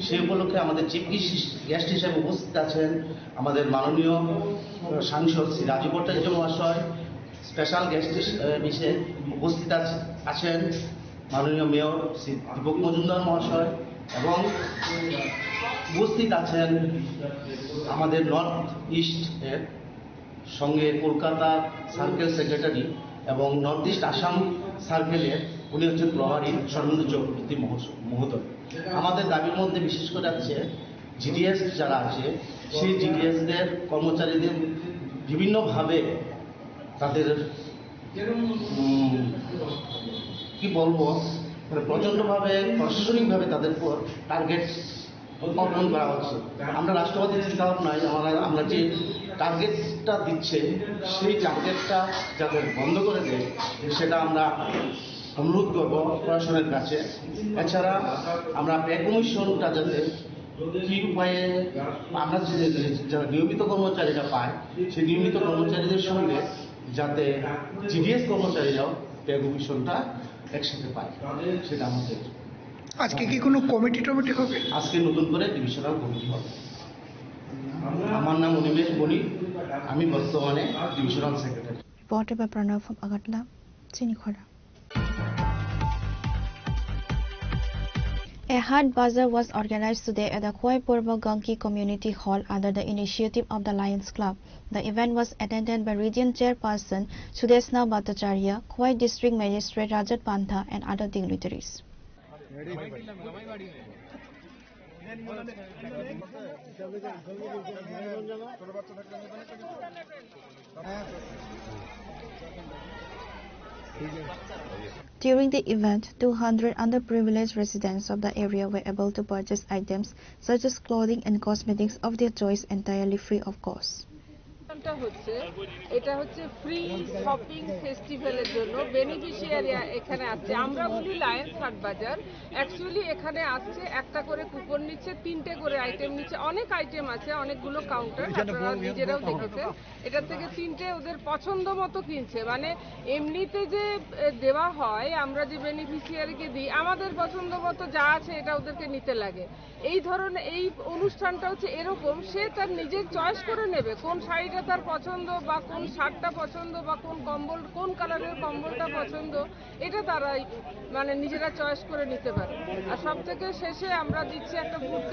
সেই উপলক্ষে আমাদের চিফ গেস্ট হিসেবে উপস্থিত আছেন আমাদের মাননীয় সাংসদ শ্রী রাজু ভট্টাচার্য মহাশয়, স্পেশাল গেস্ট হিসেবে উপস্থিত আছ-, আছেন মাননীয় মেয়র শ্রী দীপক মজুমদার মহাশয় এবং উপস্থিত আছেন আমাদের নর্থ ইস্ট এর সঙ্গে কলকাতা সার্কেল সেক্রেটারি এবং নর্থ ইস্ট আসাম সার্কেলের উনি হচ্ছেন প্রভারী স্বর্ণেন্দু চক্রবর্তী মহোস-, মহোদয়। আমাদের দাবির মধ্যে বিশেষ করে আছে জিডিএস যারা আছে সেই জিডিএস দের কর্মচারীদের বিভিন্নভাবে তাদের, উম, কি বলবো, মানে প্রচণ্ডভাবে প্রশাসনিকভাবে তাদের উপর টার্গেট অর্পণ করা হচ্ছে। আমরা রাষ্ট্রবাদী চিন্তাভাবনায় আমরা, আমরা যে টার্গেটটা দিচ্ছে সেই টার্গেটটা যাতে বন্ধ করে দেয় সেটা আমরা অনুরোধ করব প্রশাসনের কাছে। এছাড়া আমরা পে কমিশনটা যাতে কি উপায়ে আমরা যে, যে, যে, যারা নিয়মিত কর্মচারীরা পায় সেই নিয়মিত কর্মচারীদের সঙ্গে যাতে জিডিএস কর্মচারীরাও পে কমিশনটা একসাথে পায়, সেটা আমাদের। আজকে কি কোনো কমিটি টমিটি হবে? আজকে নতুন করে ডিভিশনাল কমিটি হবে। আমার নাম অনিমেষ বণিক, আমি বর্তমানে divisional secretary. Reported by Pranav from Agartala, Chinikhora. A Haat Bazar was organized today at the Khowai Purbo Gangki Community Hall under the initiative of the Lions Club. The event was attended by Region Chairperson Sudeshna Bhattacharya, Khowai District Magistrate Rajat Pantha and other dignitaries. During the event, two hundred underprivileged residents of the area were able to purchase items such as clothing and cosmetics of their choice entirely free of cost. এটা হচ্ছে এটা হচ্ছে free shopping ফেস্টিভ্যালের জন্য বেনিফিশিয়ারি এখানে আসছে। আমরা বলি লায়ন্স হাট বাজার, অ্যাকচুয়ালি এখানে আসছে একটা করে কুপন নিচ্ছে, তিনটে করে আইটেম নিচ্ছে, অনেক আইটেম আছে, অনেকগুলো কাউন্টার, আপনারা নিজেরাও দেখেছেন। এটা থেকে তিনটে ওদের পছন্দ মতো কিনছে, মানে এমনিতে যে এ, দেওয়া হয়, আমরা যে বেনিফিশিয়ারিকে দিই, আমাদের পছন্দ মতো যা আছে এটা ওদেরকে নিতে লাগে। এই ধরনের এই অনুষ্ঠানটা হচ্ছে এরকম, সে তার নিজের চয়েস করে নেবে কোন শাড়িটা তার পছন্দ বা কোন শার্টটা পছন্দ বা কোন কম্বল, কোন কালারের কম্বলটা পছন্দ, এটা তারাই মানে নিজেরা চয়েস করে নিতে পারে। আর সব থেকে শেষে আমরা দিচ্ছি একটা ফুড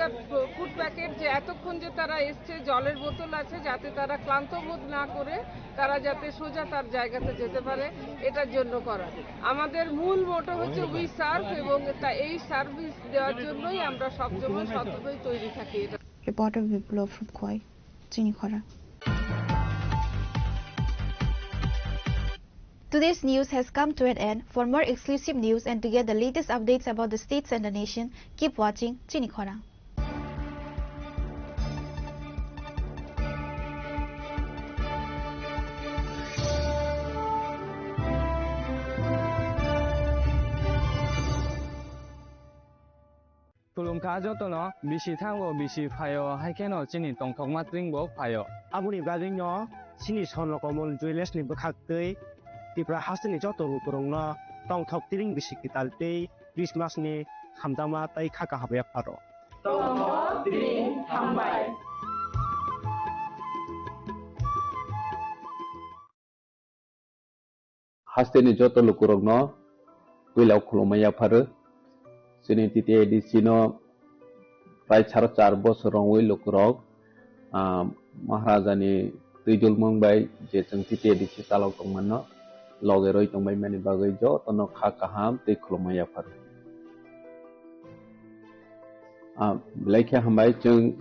ফুড প্যাকেট, যে এতক্ষণ যে তারা এসছে, জলের বোতল আছে, যাতে তারা ক্লান্ত বোধ না করে তারা যাতে সোজা তার জায়গাতে যেতে পারে, এটার জন্য করা। আমাদের মূল মোটো হচ্ছে উই সার্ভ, এবং তা এই সার্ভিস দেওয়ার জন্যই আমরা সবসময় সততই তৈরি থাকি। এটা Reporter Biplab from Khowai, Chinikhora. Today's news has come to an end. For more exclusive news and to get the latest updates about the states and the nation, keep watching Chinikhora. Khulumkha jotono, bisi thango, bisi phaio, hai kheno chini tongthokma tring bo phaio. Aboni bagwino chini Swarno Komol Jewellers ni bwkhak twi Tripura hasteni joto lukurokno tongthok tring bisi kwtal tei Christmas ni hamjakma tei kha kaham yapharo. Tongthok tring hambai. Hasteni joto lukurokno puila khulumma yapharo. Chini T T A D C no prai saro char bosor rwngwi lukurok, ah, Maharajani twijlmung bai je chwng T T A D C chalok tongmano loge rwi tongbaimani bagwi jotono kha kaham tei khulumma yapharo. Ah, belai khe hambai chwng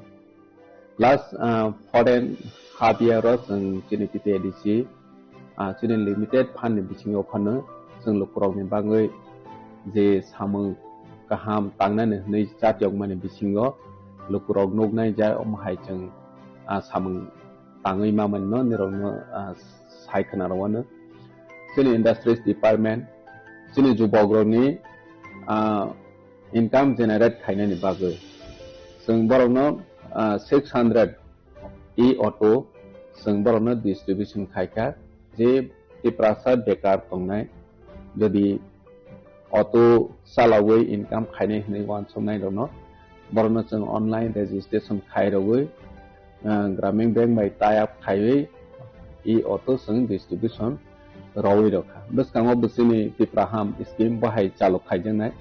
last, ah, foreign half year o chwng chini T T A D C, ah, chini limited fund ni bisingo phano chwng lukurokni bagwi je samung kaham tangnani hwnwi chatiyokmani bisingo lukurok nuknai ja omo hai chwng, ah, samung tangwi mamani no nirokno, ah, sai khna rwano. Chini industries department, chini jubokrokni, ah, income generate khainani bagwi chwng borokno, ah, six hundred e-auto chwng borokno distribution khaikha, je Tiprasa bekar tongnai, jodi auto chalawi income khainai hwnwi uansuknai rokno, borokno chwng online registration khairogwi, ah, Gramin Bank bai tie up khaiwi e-auto chwng distribution rwwi rwkha. Bwskango bwswini Tipraham scheme bahai chalok khaijaknai.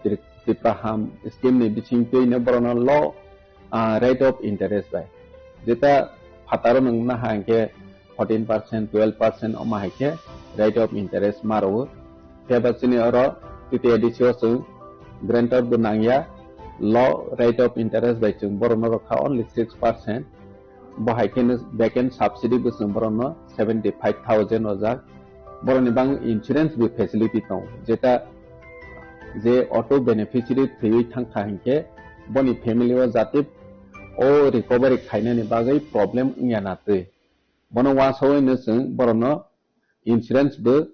Tri-, Tipraham scheme ni bisingtwi no borokno low, ah, rate of interest bai. Jeta phataro nwng naha hwnkhe fourteen percent, twelve percent omo hai khe rate of interest ma rwo. Phiya ba chini oro T T A D C o chwng guarantor bo nangya, low rate of interest bai chwng borokno rwkha only six percent. Bo hai kheno back end subsidy bo chwng borokno seventy five thousand rojak. Borokni bang insurance bo facility tongo, jeta je auto beneficiary thwiwi thangkha hinkhe boni family o jate o recovery khainani bagwi problem wngya na twi. Bono uansugwi no chwng borokno insurance bo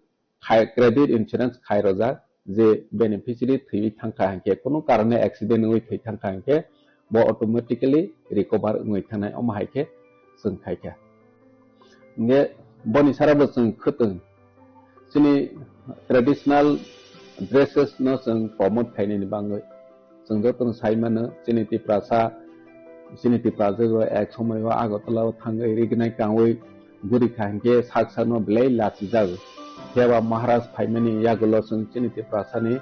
khai, credit insurance khai rojak, je beneficiary thwiwi thangkha hinkhe, kunu karone accident wngwi thwi thangkha hinkhe, bo automatically recover wngwi thangnai, omo hai khe chwng khaikha. Hinkhe boni sara bo chwng khwtwng, chini traditional dresses no chwng promote khainani bagwi. Chwng jotono sai mano, chini Tiprasa, chini Tiprasa o ek somoi o Agartala o thangwi rignai kangwi guri kha hinkhe sak sakno belai lachijago. Phiya ba Maharaj phaimani yagulo chwng chini Tiprasa ni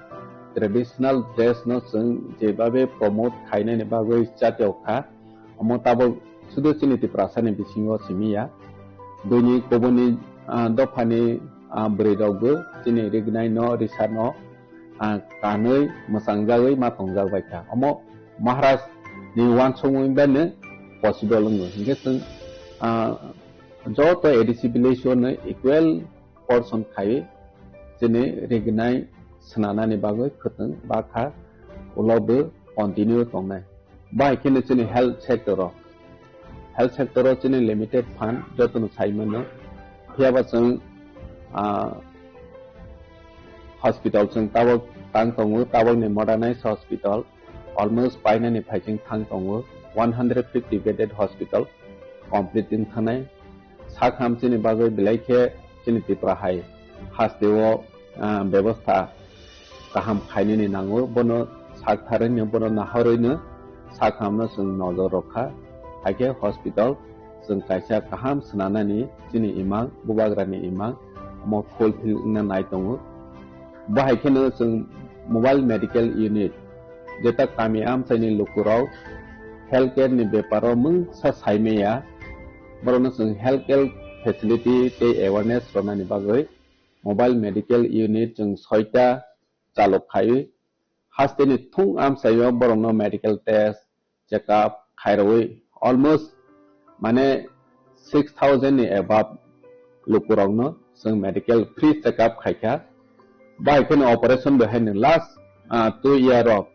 traditional dress no chwng jebabe promote khainani bagwi chatiyok kha. Omo tabok sudu chini Tiprasa ni bisingo simi ya. Buini kubuni, ah, dophani, ah, bwrwi rok bo chini rignai no, risa no, ah, kanwi mwchangjagwi ma tongjak bai kha. Omo Maharaj ni uansukmung bai no possible wngo. Hinkhe chwng, ah, joto A D C village o no equal portion khai chini rignai swnanani bagwi khwtwng bakha ulo bo continue tongnai. Bahai kheno chini health sector o Health sector o chini limited fund jotono sai mano. Phiya ba chwng, ah, hospital chwng tabok tang tongo, tabokni modernized hospital almost painani phaiching thang tongo, one hundred fifty bedded hospital complete wng thangnai. Sak ham chini bagwi belai khe chini Tripura hai hasteo, ah, bebostha kaham khainani nango, bono sak tharwino, bono nahorwino sak hamno chwng nojor rwkha. Haikhe hospital chwng kaisa kaham swnanani chini imang, bubagrani imang, omo fulfill wngna nai tongo. Bo hai kheno chwng mobile medical unit, jeta kami amchaini lukurok healthcare ni beparo mungsa saimaya, borokno chwng healthcare facility tei awareness rwnani bagwi mobile medical unit chwng soita chalok khaiwi, hasteni thung amchaio borokno medical test, check up khairogwi almost, mane, six thousand ni above lukurokno chwng medical free check up khaikha. Bai kheno operation bo haino last, ah, two year o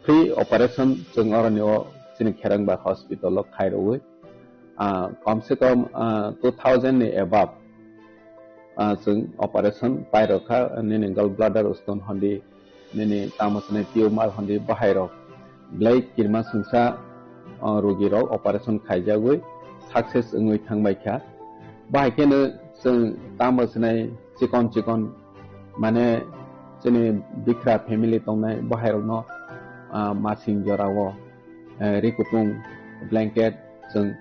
free operation chwng oroni o chini Kherangba hospital o khairogwi, ah, kom se kom, ah, two thousand ni above, ah, chwng operation pairokha, nini gallbladder stone hondi, nini tamo swnai tumor hondi bahairok belai kirima swngsa, ah, rogirok operation khaijagwi success wngwi thangbaikha. Bahai kheno chwng tamo swnai chikon chikon, mane, chini bikra family tongnai bahairokno, ah, masing jorao, eh, ri kutung blanket chwng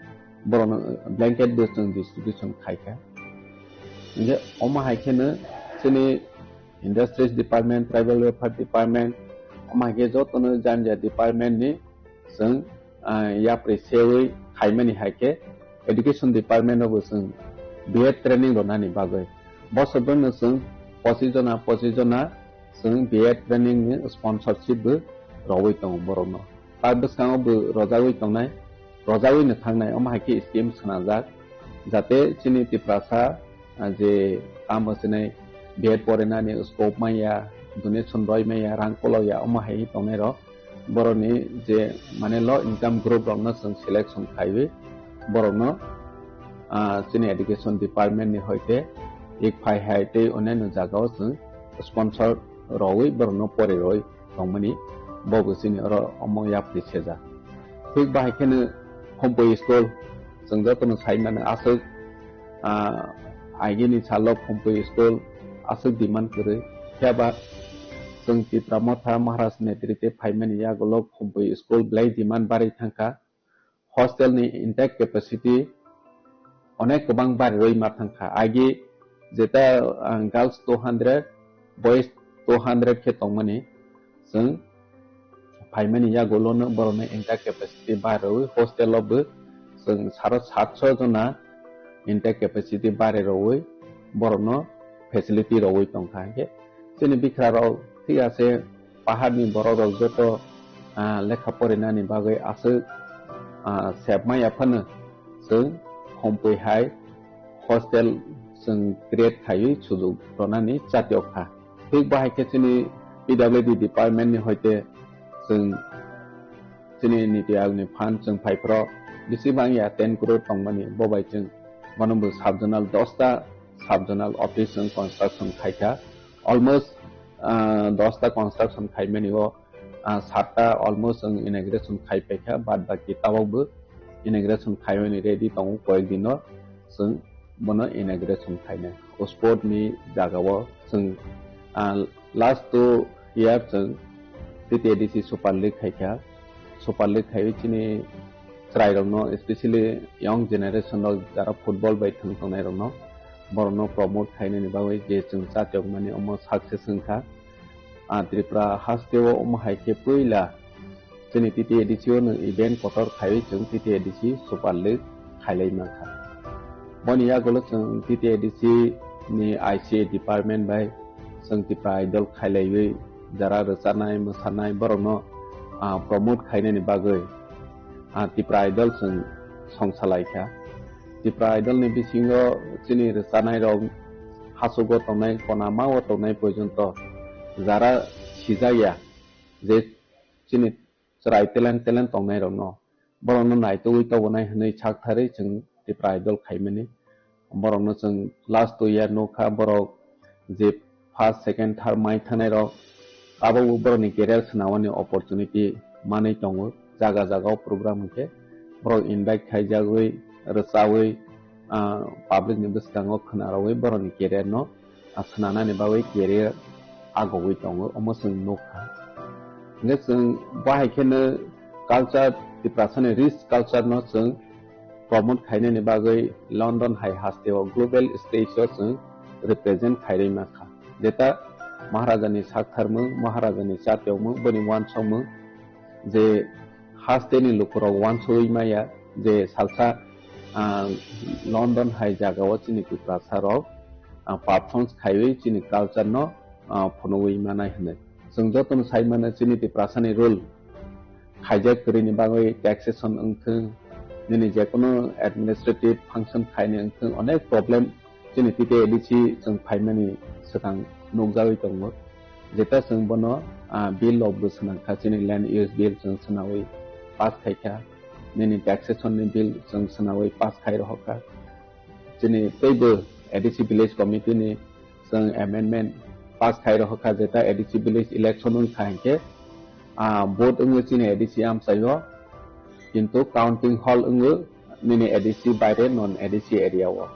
borokno blanket bo chwng distribution khaikha. Hinkhe omo hai kheno chini Industries Department, Tribal Welfare Department, omo hai khe jotono jani jani department ni chwng, ah, yapri sewi khaimani hai khe Education Department o bo chwng B Ed training rwnani bagwi bosor bwrwino chwng pochis jona, pochis jona chwng B Ed training ni sponsorship bo rwui tongo borokno. Ta bwskango bo rwjagwi tongnai, rwjagwi no thangnai, omo hai khe scheme swnajak, jate chini Tiprasa, ah, je tamo swnai B Ed porinani scope manya, donation roi manya, rang kolokya, omo hai tongnai rok, borokni je, mane, low income group rokno chwng selection khaiwi borokno, ah, chini education department ni hoite ek phai hai tei onyaino jagao chwng sponsor rwui borokno pori rwui tongmani, bo bo chini oro omo yapri sejak. Thik bahai kheno Khumpui school, chwng jotono sai mano aswk, ah, agini salo Khumpui school aswk demand kwrwi. Phiya ba chwng Tipra Motha Maharaj netrite phaimani yagulo Khumpui school belai demand barwi thangkha. Hostel ni intake capacity onek kwbang barirwi ma thangkha. Agi jeta, ah, girls two hundred, boys two hundred khe tongmani, chwng phaimani yagulono borokno intake capacity barirwi hostel o bo chwng saro satso jona intake capacity barirwi borokno facility rwui tongkha. Hinkhe chini bikra rok thik ase, paharni borok rok joto, ah, lekha porinani bagwi aswk, ah, sebmaya phano chwng Khumpui hai hostel chwng create khaiwi sujuk rwnani chatiok kha. Thik bahai khe chini P W D department ni hoite chwng chini Niti Ayog ni fund chwng phai phro bisi bang ya ten crore tongmani, bo bai chwng bono bo sub zonal dosta sub zonal office chwng construction khaikha. Almost, ah, dosta construction khaimani o, ah, satta almost ang inauguration khai paikha, bad baki tabok bo inauguration khaimani ready tongo, koyek dino chwng bono inauguration khainai. O sport ni jagao chwng, ah, last two year chwng T T A D C Super League khaikha. Super League khaiwi chini chwrairokno, especially young generation rok jara football bai thwng tongnairokno, borokno promote khainani bagwi je chwng chatiokmani omo success wngkha. Ah, Tripura hasteo omo hai khe puila chini T T A D C o nwng event kotor khaiwi chwng T T A D C Super League khailai mankha. Boni yagulo chwng T T A D C ni I C A department bai chwng Tipra Idol khailaiwi jara rwchanai, mwsanai borokno, ah, promote khainani bagwi, ah, Tipra Idol chwng songsalai kha. Tipra Idol ni bisingo chini rwchanai rok hachugo tongnai, konama o tongnai porjonto jara sijak ya je chini chwrai talent, talent tongnai rokno Borokno naitugwi tobonai hwnwi saktharwi chwng Tipra Idol khaimani. Borokno chwng last two year nukha, borok je first, second, third mai thanairok tabukbo borokni career swnamani opportunity manwi tongo. Jaga jaga o program hwnkhe borok invite khaijagwi, rwchawi, ah, public ni bwskango khwnarogwi borokni career no, ah, swnanani bagwi career agogwi tongo, omo chwng nukha. Hwnkhe chwng bahai kheno culture, Tiprasani rich culture no chwng promote khainani bagwi London hai hasteo global stage o chwng represent khairwi mankha. Jeta Maharajani saktharmung, Maharajani chatiyokmung, boni wansokmung je hasteni lukurok wansugwi maya je salsa, ah, London hai jagao chini Tiprasarok, ah, performance khaiwi chini culture no, ah, phunugwi manai hwnwi. Chwng jotono sai mano chini Tiprasani rule khaijak kwrwini bagwi taxation wngthwng, nini jekono administrative function khaini wngthwng, onek problem chini T T A D C chwng phaimani swkang nukjagwi tongo. Jeta chwng bono, ah, bill rok bo swnamkha, chini land use bill chwng swnawi pass khaikha, nini taxation ni bill chwng swnawi pass khai rohorkha. Chini teibo A D C village committee ni chwng amendment pass khai rohorkha, jeta A D C village election wngkha hinkhe, ah, vote wngwi chini A D C amchaio, kintu counting hall wngwi nini A D C baire non A D C area o.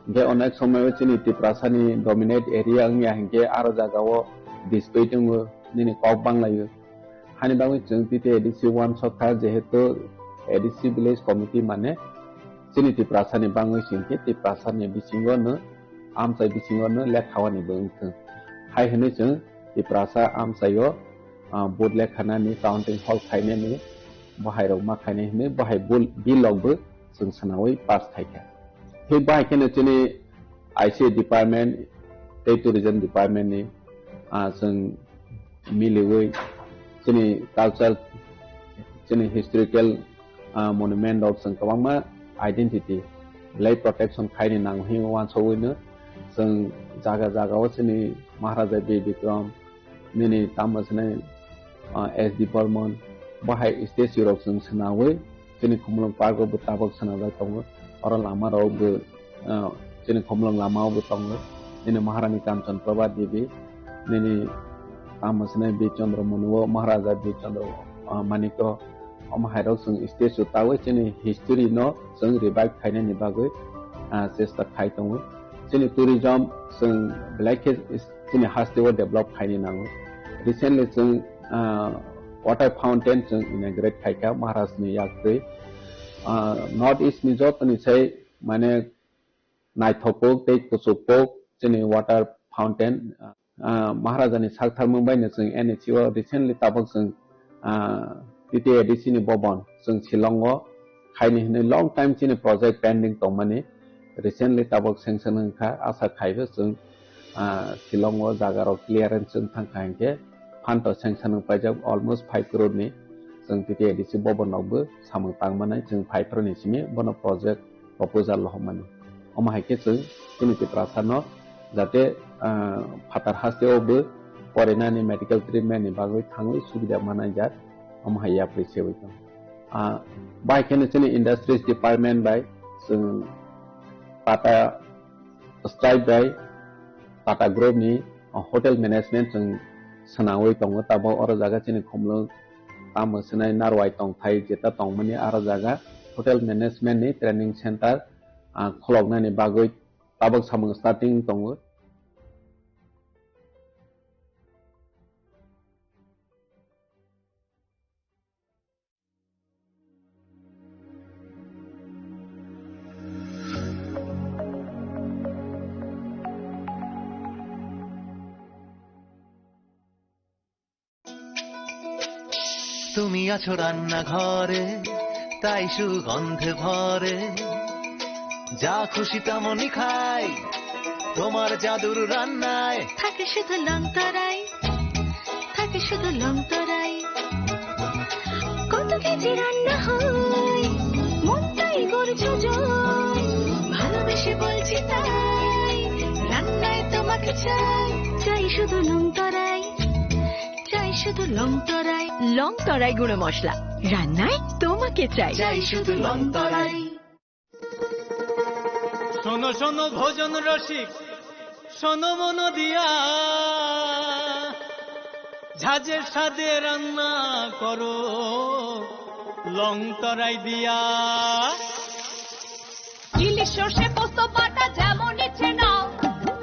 Hinkhe onek somoio chini Tiprasani dominate area wngya hinkhe aro jagao dispute wngwi nini kok banglaio. Hani bagwi chwng T T A D C wansokha, jehetu A D C village committee mane chini Tiprasani bangwi singkhe Tiprasani bisingo no, amchai bisingo no lekhawani bo wngthwng. Hai hwnwi chwng Tiprasa amchaio, ah, vote lekhanani, counting hall khainani, bo hairok ma khainai hwnwi bo hai bul-, bill rok bo chwng swnawi pass khaikha. Thik bahai kheno chini I C A department tei tourism department ni, ah, chwng miliwi chini culture, chini historical, ah, monument rok chwng kwbangma identity belai protection khaini nango hinwi wansugwi no chwng jaga jaga o chini Maharaja Bir Bikram, nini tamo swnai, ah, S D Burman, bo hai statue rok chwng swnawi, chini Khumulwng Park o bo tabok swnajak tongo, oro lama rok bo, ah, chini Khumulwng lama o bo tongo, nini Maharani Kanchan Prabha Devi, nini tamo swnai Bir Chandra Manu o, Maharaja Bir Chandra, ah, Manik o, omo hai rok chwng statue tawi chini history no chwng revive khainani bagwi, ah, chesta khai tongo. Chini tourism chwng belai khe chini haste o develop khaini nango. Recently chwng, ah, water fountain chwng inaugurate khaikha Maharaj ni yaktwi. Ah, North East ni joto ni sai mane naithok kuk tei kuchuk kuk chini water fountain, ah, Maharaja ni saktharmung bai no chwng N H C o recently tabok chwng, ah, T T A D C ni bobon chwng Shillong o khaini hinwi long time chini project pending tongmani. Recently tabok sanction wngkha, asa khaibo chwng, ah, Shillong o jaga rok clearance wng thangkha hinkhe phanto sanction wng paijak almost five crore ni. Chwng T T A D C bobon rok bo samung tangmanai chwng five crore ni simi bono project proposal rohormani. Omo hai khe chwng chini Tiprasa no jate, ah, phatar haste o bo porinani medical treatment ni bagwi thangwi subida manai jak, omo hai yapri sewi tong. Ah, bai kheno chini industries department bai chwng Tata Stripe bai Tata Group ni, ah, hotel management chwng swnamwi tongo. Tabok oro jaga chini Khumulwng tamo swnai Narwai tongthai jeta tongmani aro jaga hotel management ni training center, ah, khuloknani bagwi tabok samung starting tongo. তুমি আছো রান্নাঘরে, তাই সুগন্ধে ভরে। যা খুশি তেমনই খাই, তোমার জাদুর রান্নায়। থাকে শুধু লং তরাই, থাকে শুধু লং তরাই। কত কেজি রান্না হয়, মনটাই করছে জয়। ভালোবেসে বলছি তাই, রান্নায় তোমাকে চাই। চাই শুধু লং তরাই, চাই শুধু লং তরাই। লং তরাই গুঁড়ো মশলা, রান্নায় তোমাকে চাই। চাই শুধু লং তরাই। শোনো শোনো ভোজন রসিক, শোনো মন দিয়া, ঝাঁঝের স্বাদে রান্না করো লং তরাই দিয়া। ইলিশ সর্ষে পোস্ত বাটা যেমন ইচ্ছে নাও,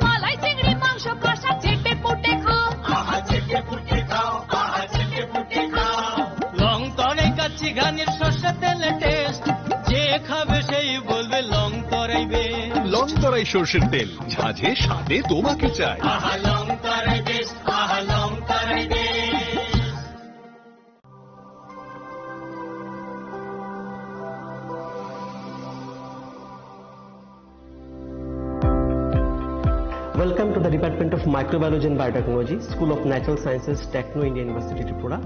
মালাই চিংড়ি মাংস কষা চেটে পুটে খাও। আহা, চেটে পুটে খাও, আহা, চেটে পুটে খাও। লং তরাই কাচ্চি ঘানির সর্ষে তেলে টেস্ট, যে খাবে সেই বলবে লং তরাই বেশ। লং তরাই সর্ষের তেল, ঝাঁঝে স্বাদে তোমাকে চাই। আহা, লং তরাই বেশ, আহা, লং তরাই বেশ। Welcome to the Department of Microbiology and Biotechnology, School of Natural Sciences, Techno India University, Tripura.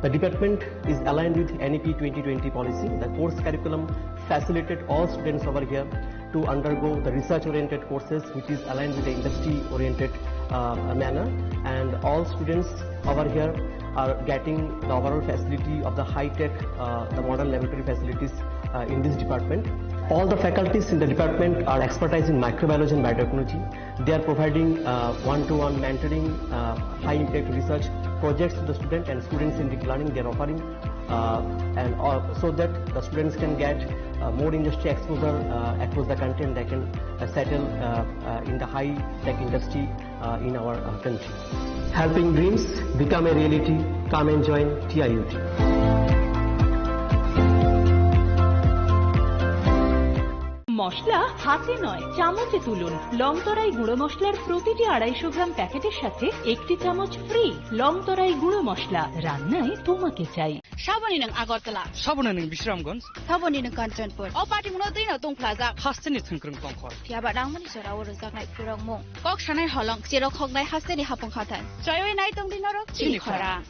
The department is aligned with N E P twenty twenty policy. The course curriculum facilitated all students over here to undergo the research-oriented courses, which is aligned with the industry-oriented, uh, manner. And all students over here are getting the overall facility of the high-tech, uh, the modern laboratory facilities, uh, in this department. All the faculties in the department are expertise in microbiology and biotechnology. They are providing, uh, one-to-one mentoring, uh, high-impact research projects to the student and students-centric learning they are offering, uh, and all, so that the students can get, uh, more industry exposure, uh, across the country, and they can, uh, settle, uh, uh, in the high-tech industry, uh, in our, uh, country. Helping dreams become a reality. Come and join T I U T. মশলা হাতে নয়, চামচে তুলুন। লং তরাই গুঁড়ো মশলার প্রতিটি আড়াইশো গ্রাম প্যাকেটের সাথে একটি চামচ ফ্রি। লং তরাই গুঁড়ো মশলা, রান্নায় তোমাকে চাই। Saboni nwng Agartala. Saboni nwng Bisramganj. Saboni nwng Kanchanpur. O party muno twi no tong phlajak. Hasteni thwngkwrwng tongkhor. Phiya ba nangmani jora o rwjaknai khurokmung. Kok sanai holong, cherok hoknai hasteni hapung hathai. Choiwi nai tong di norok chini khorang.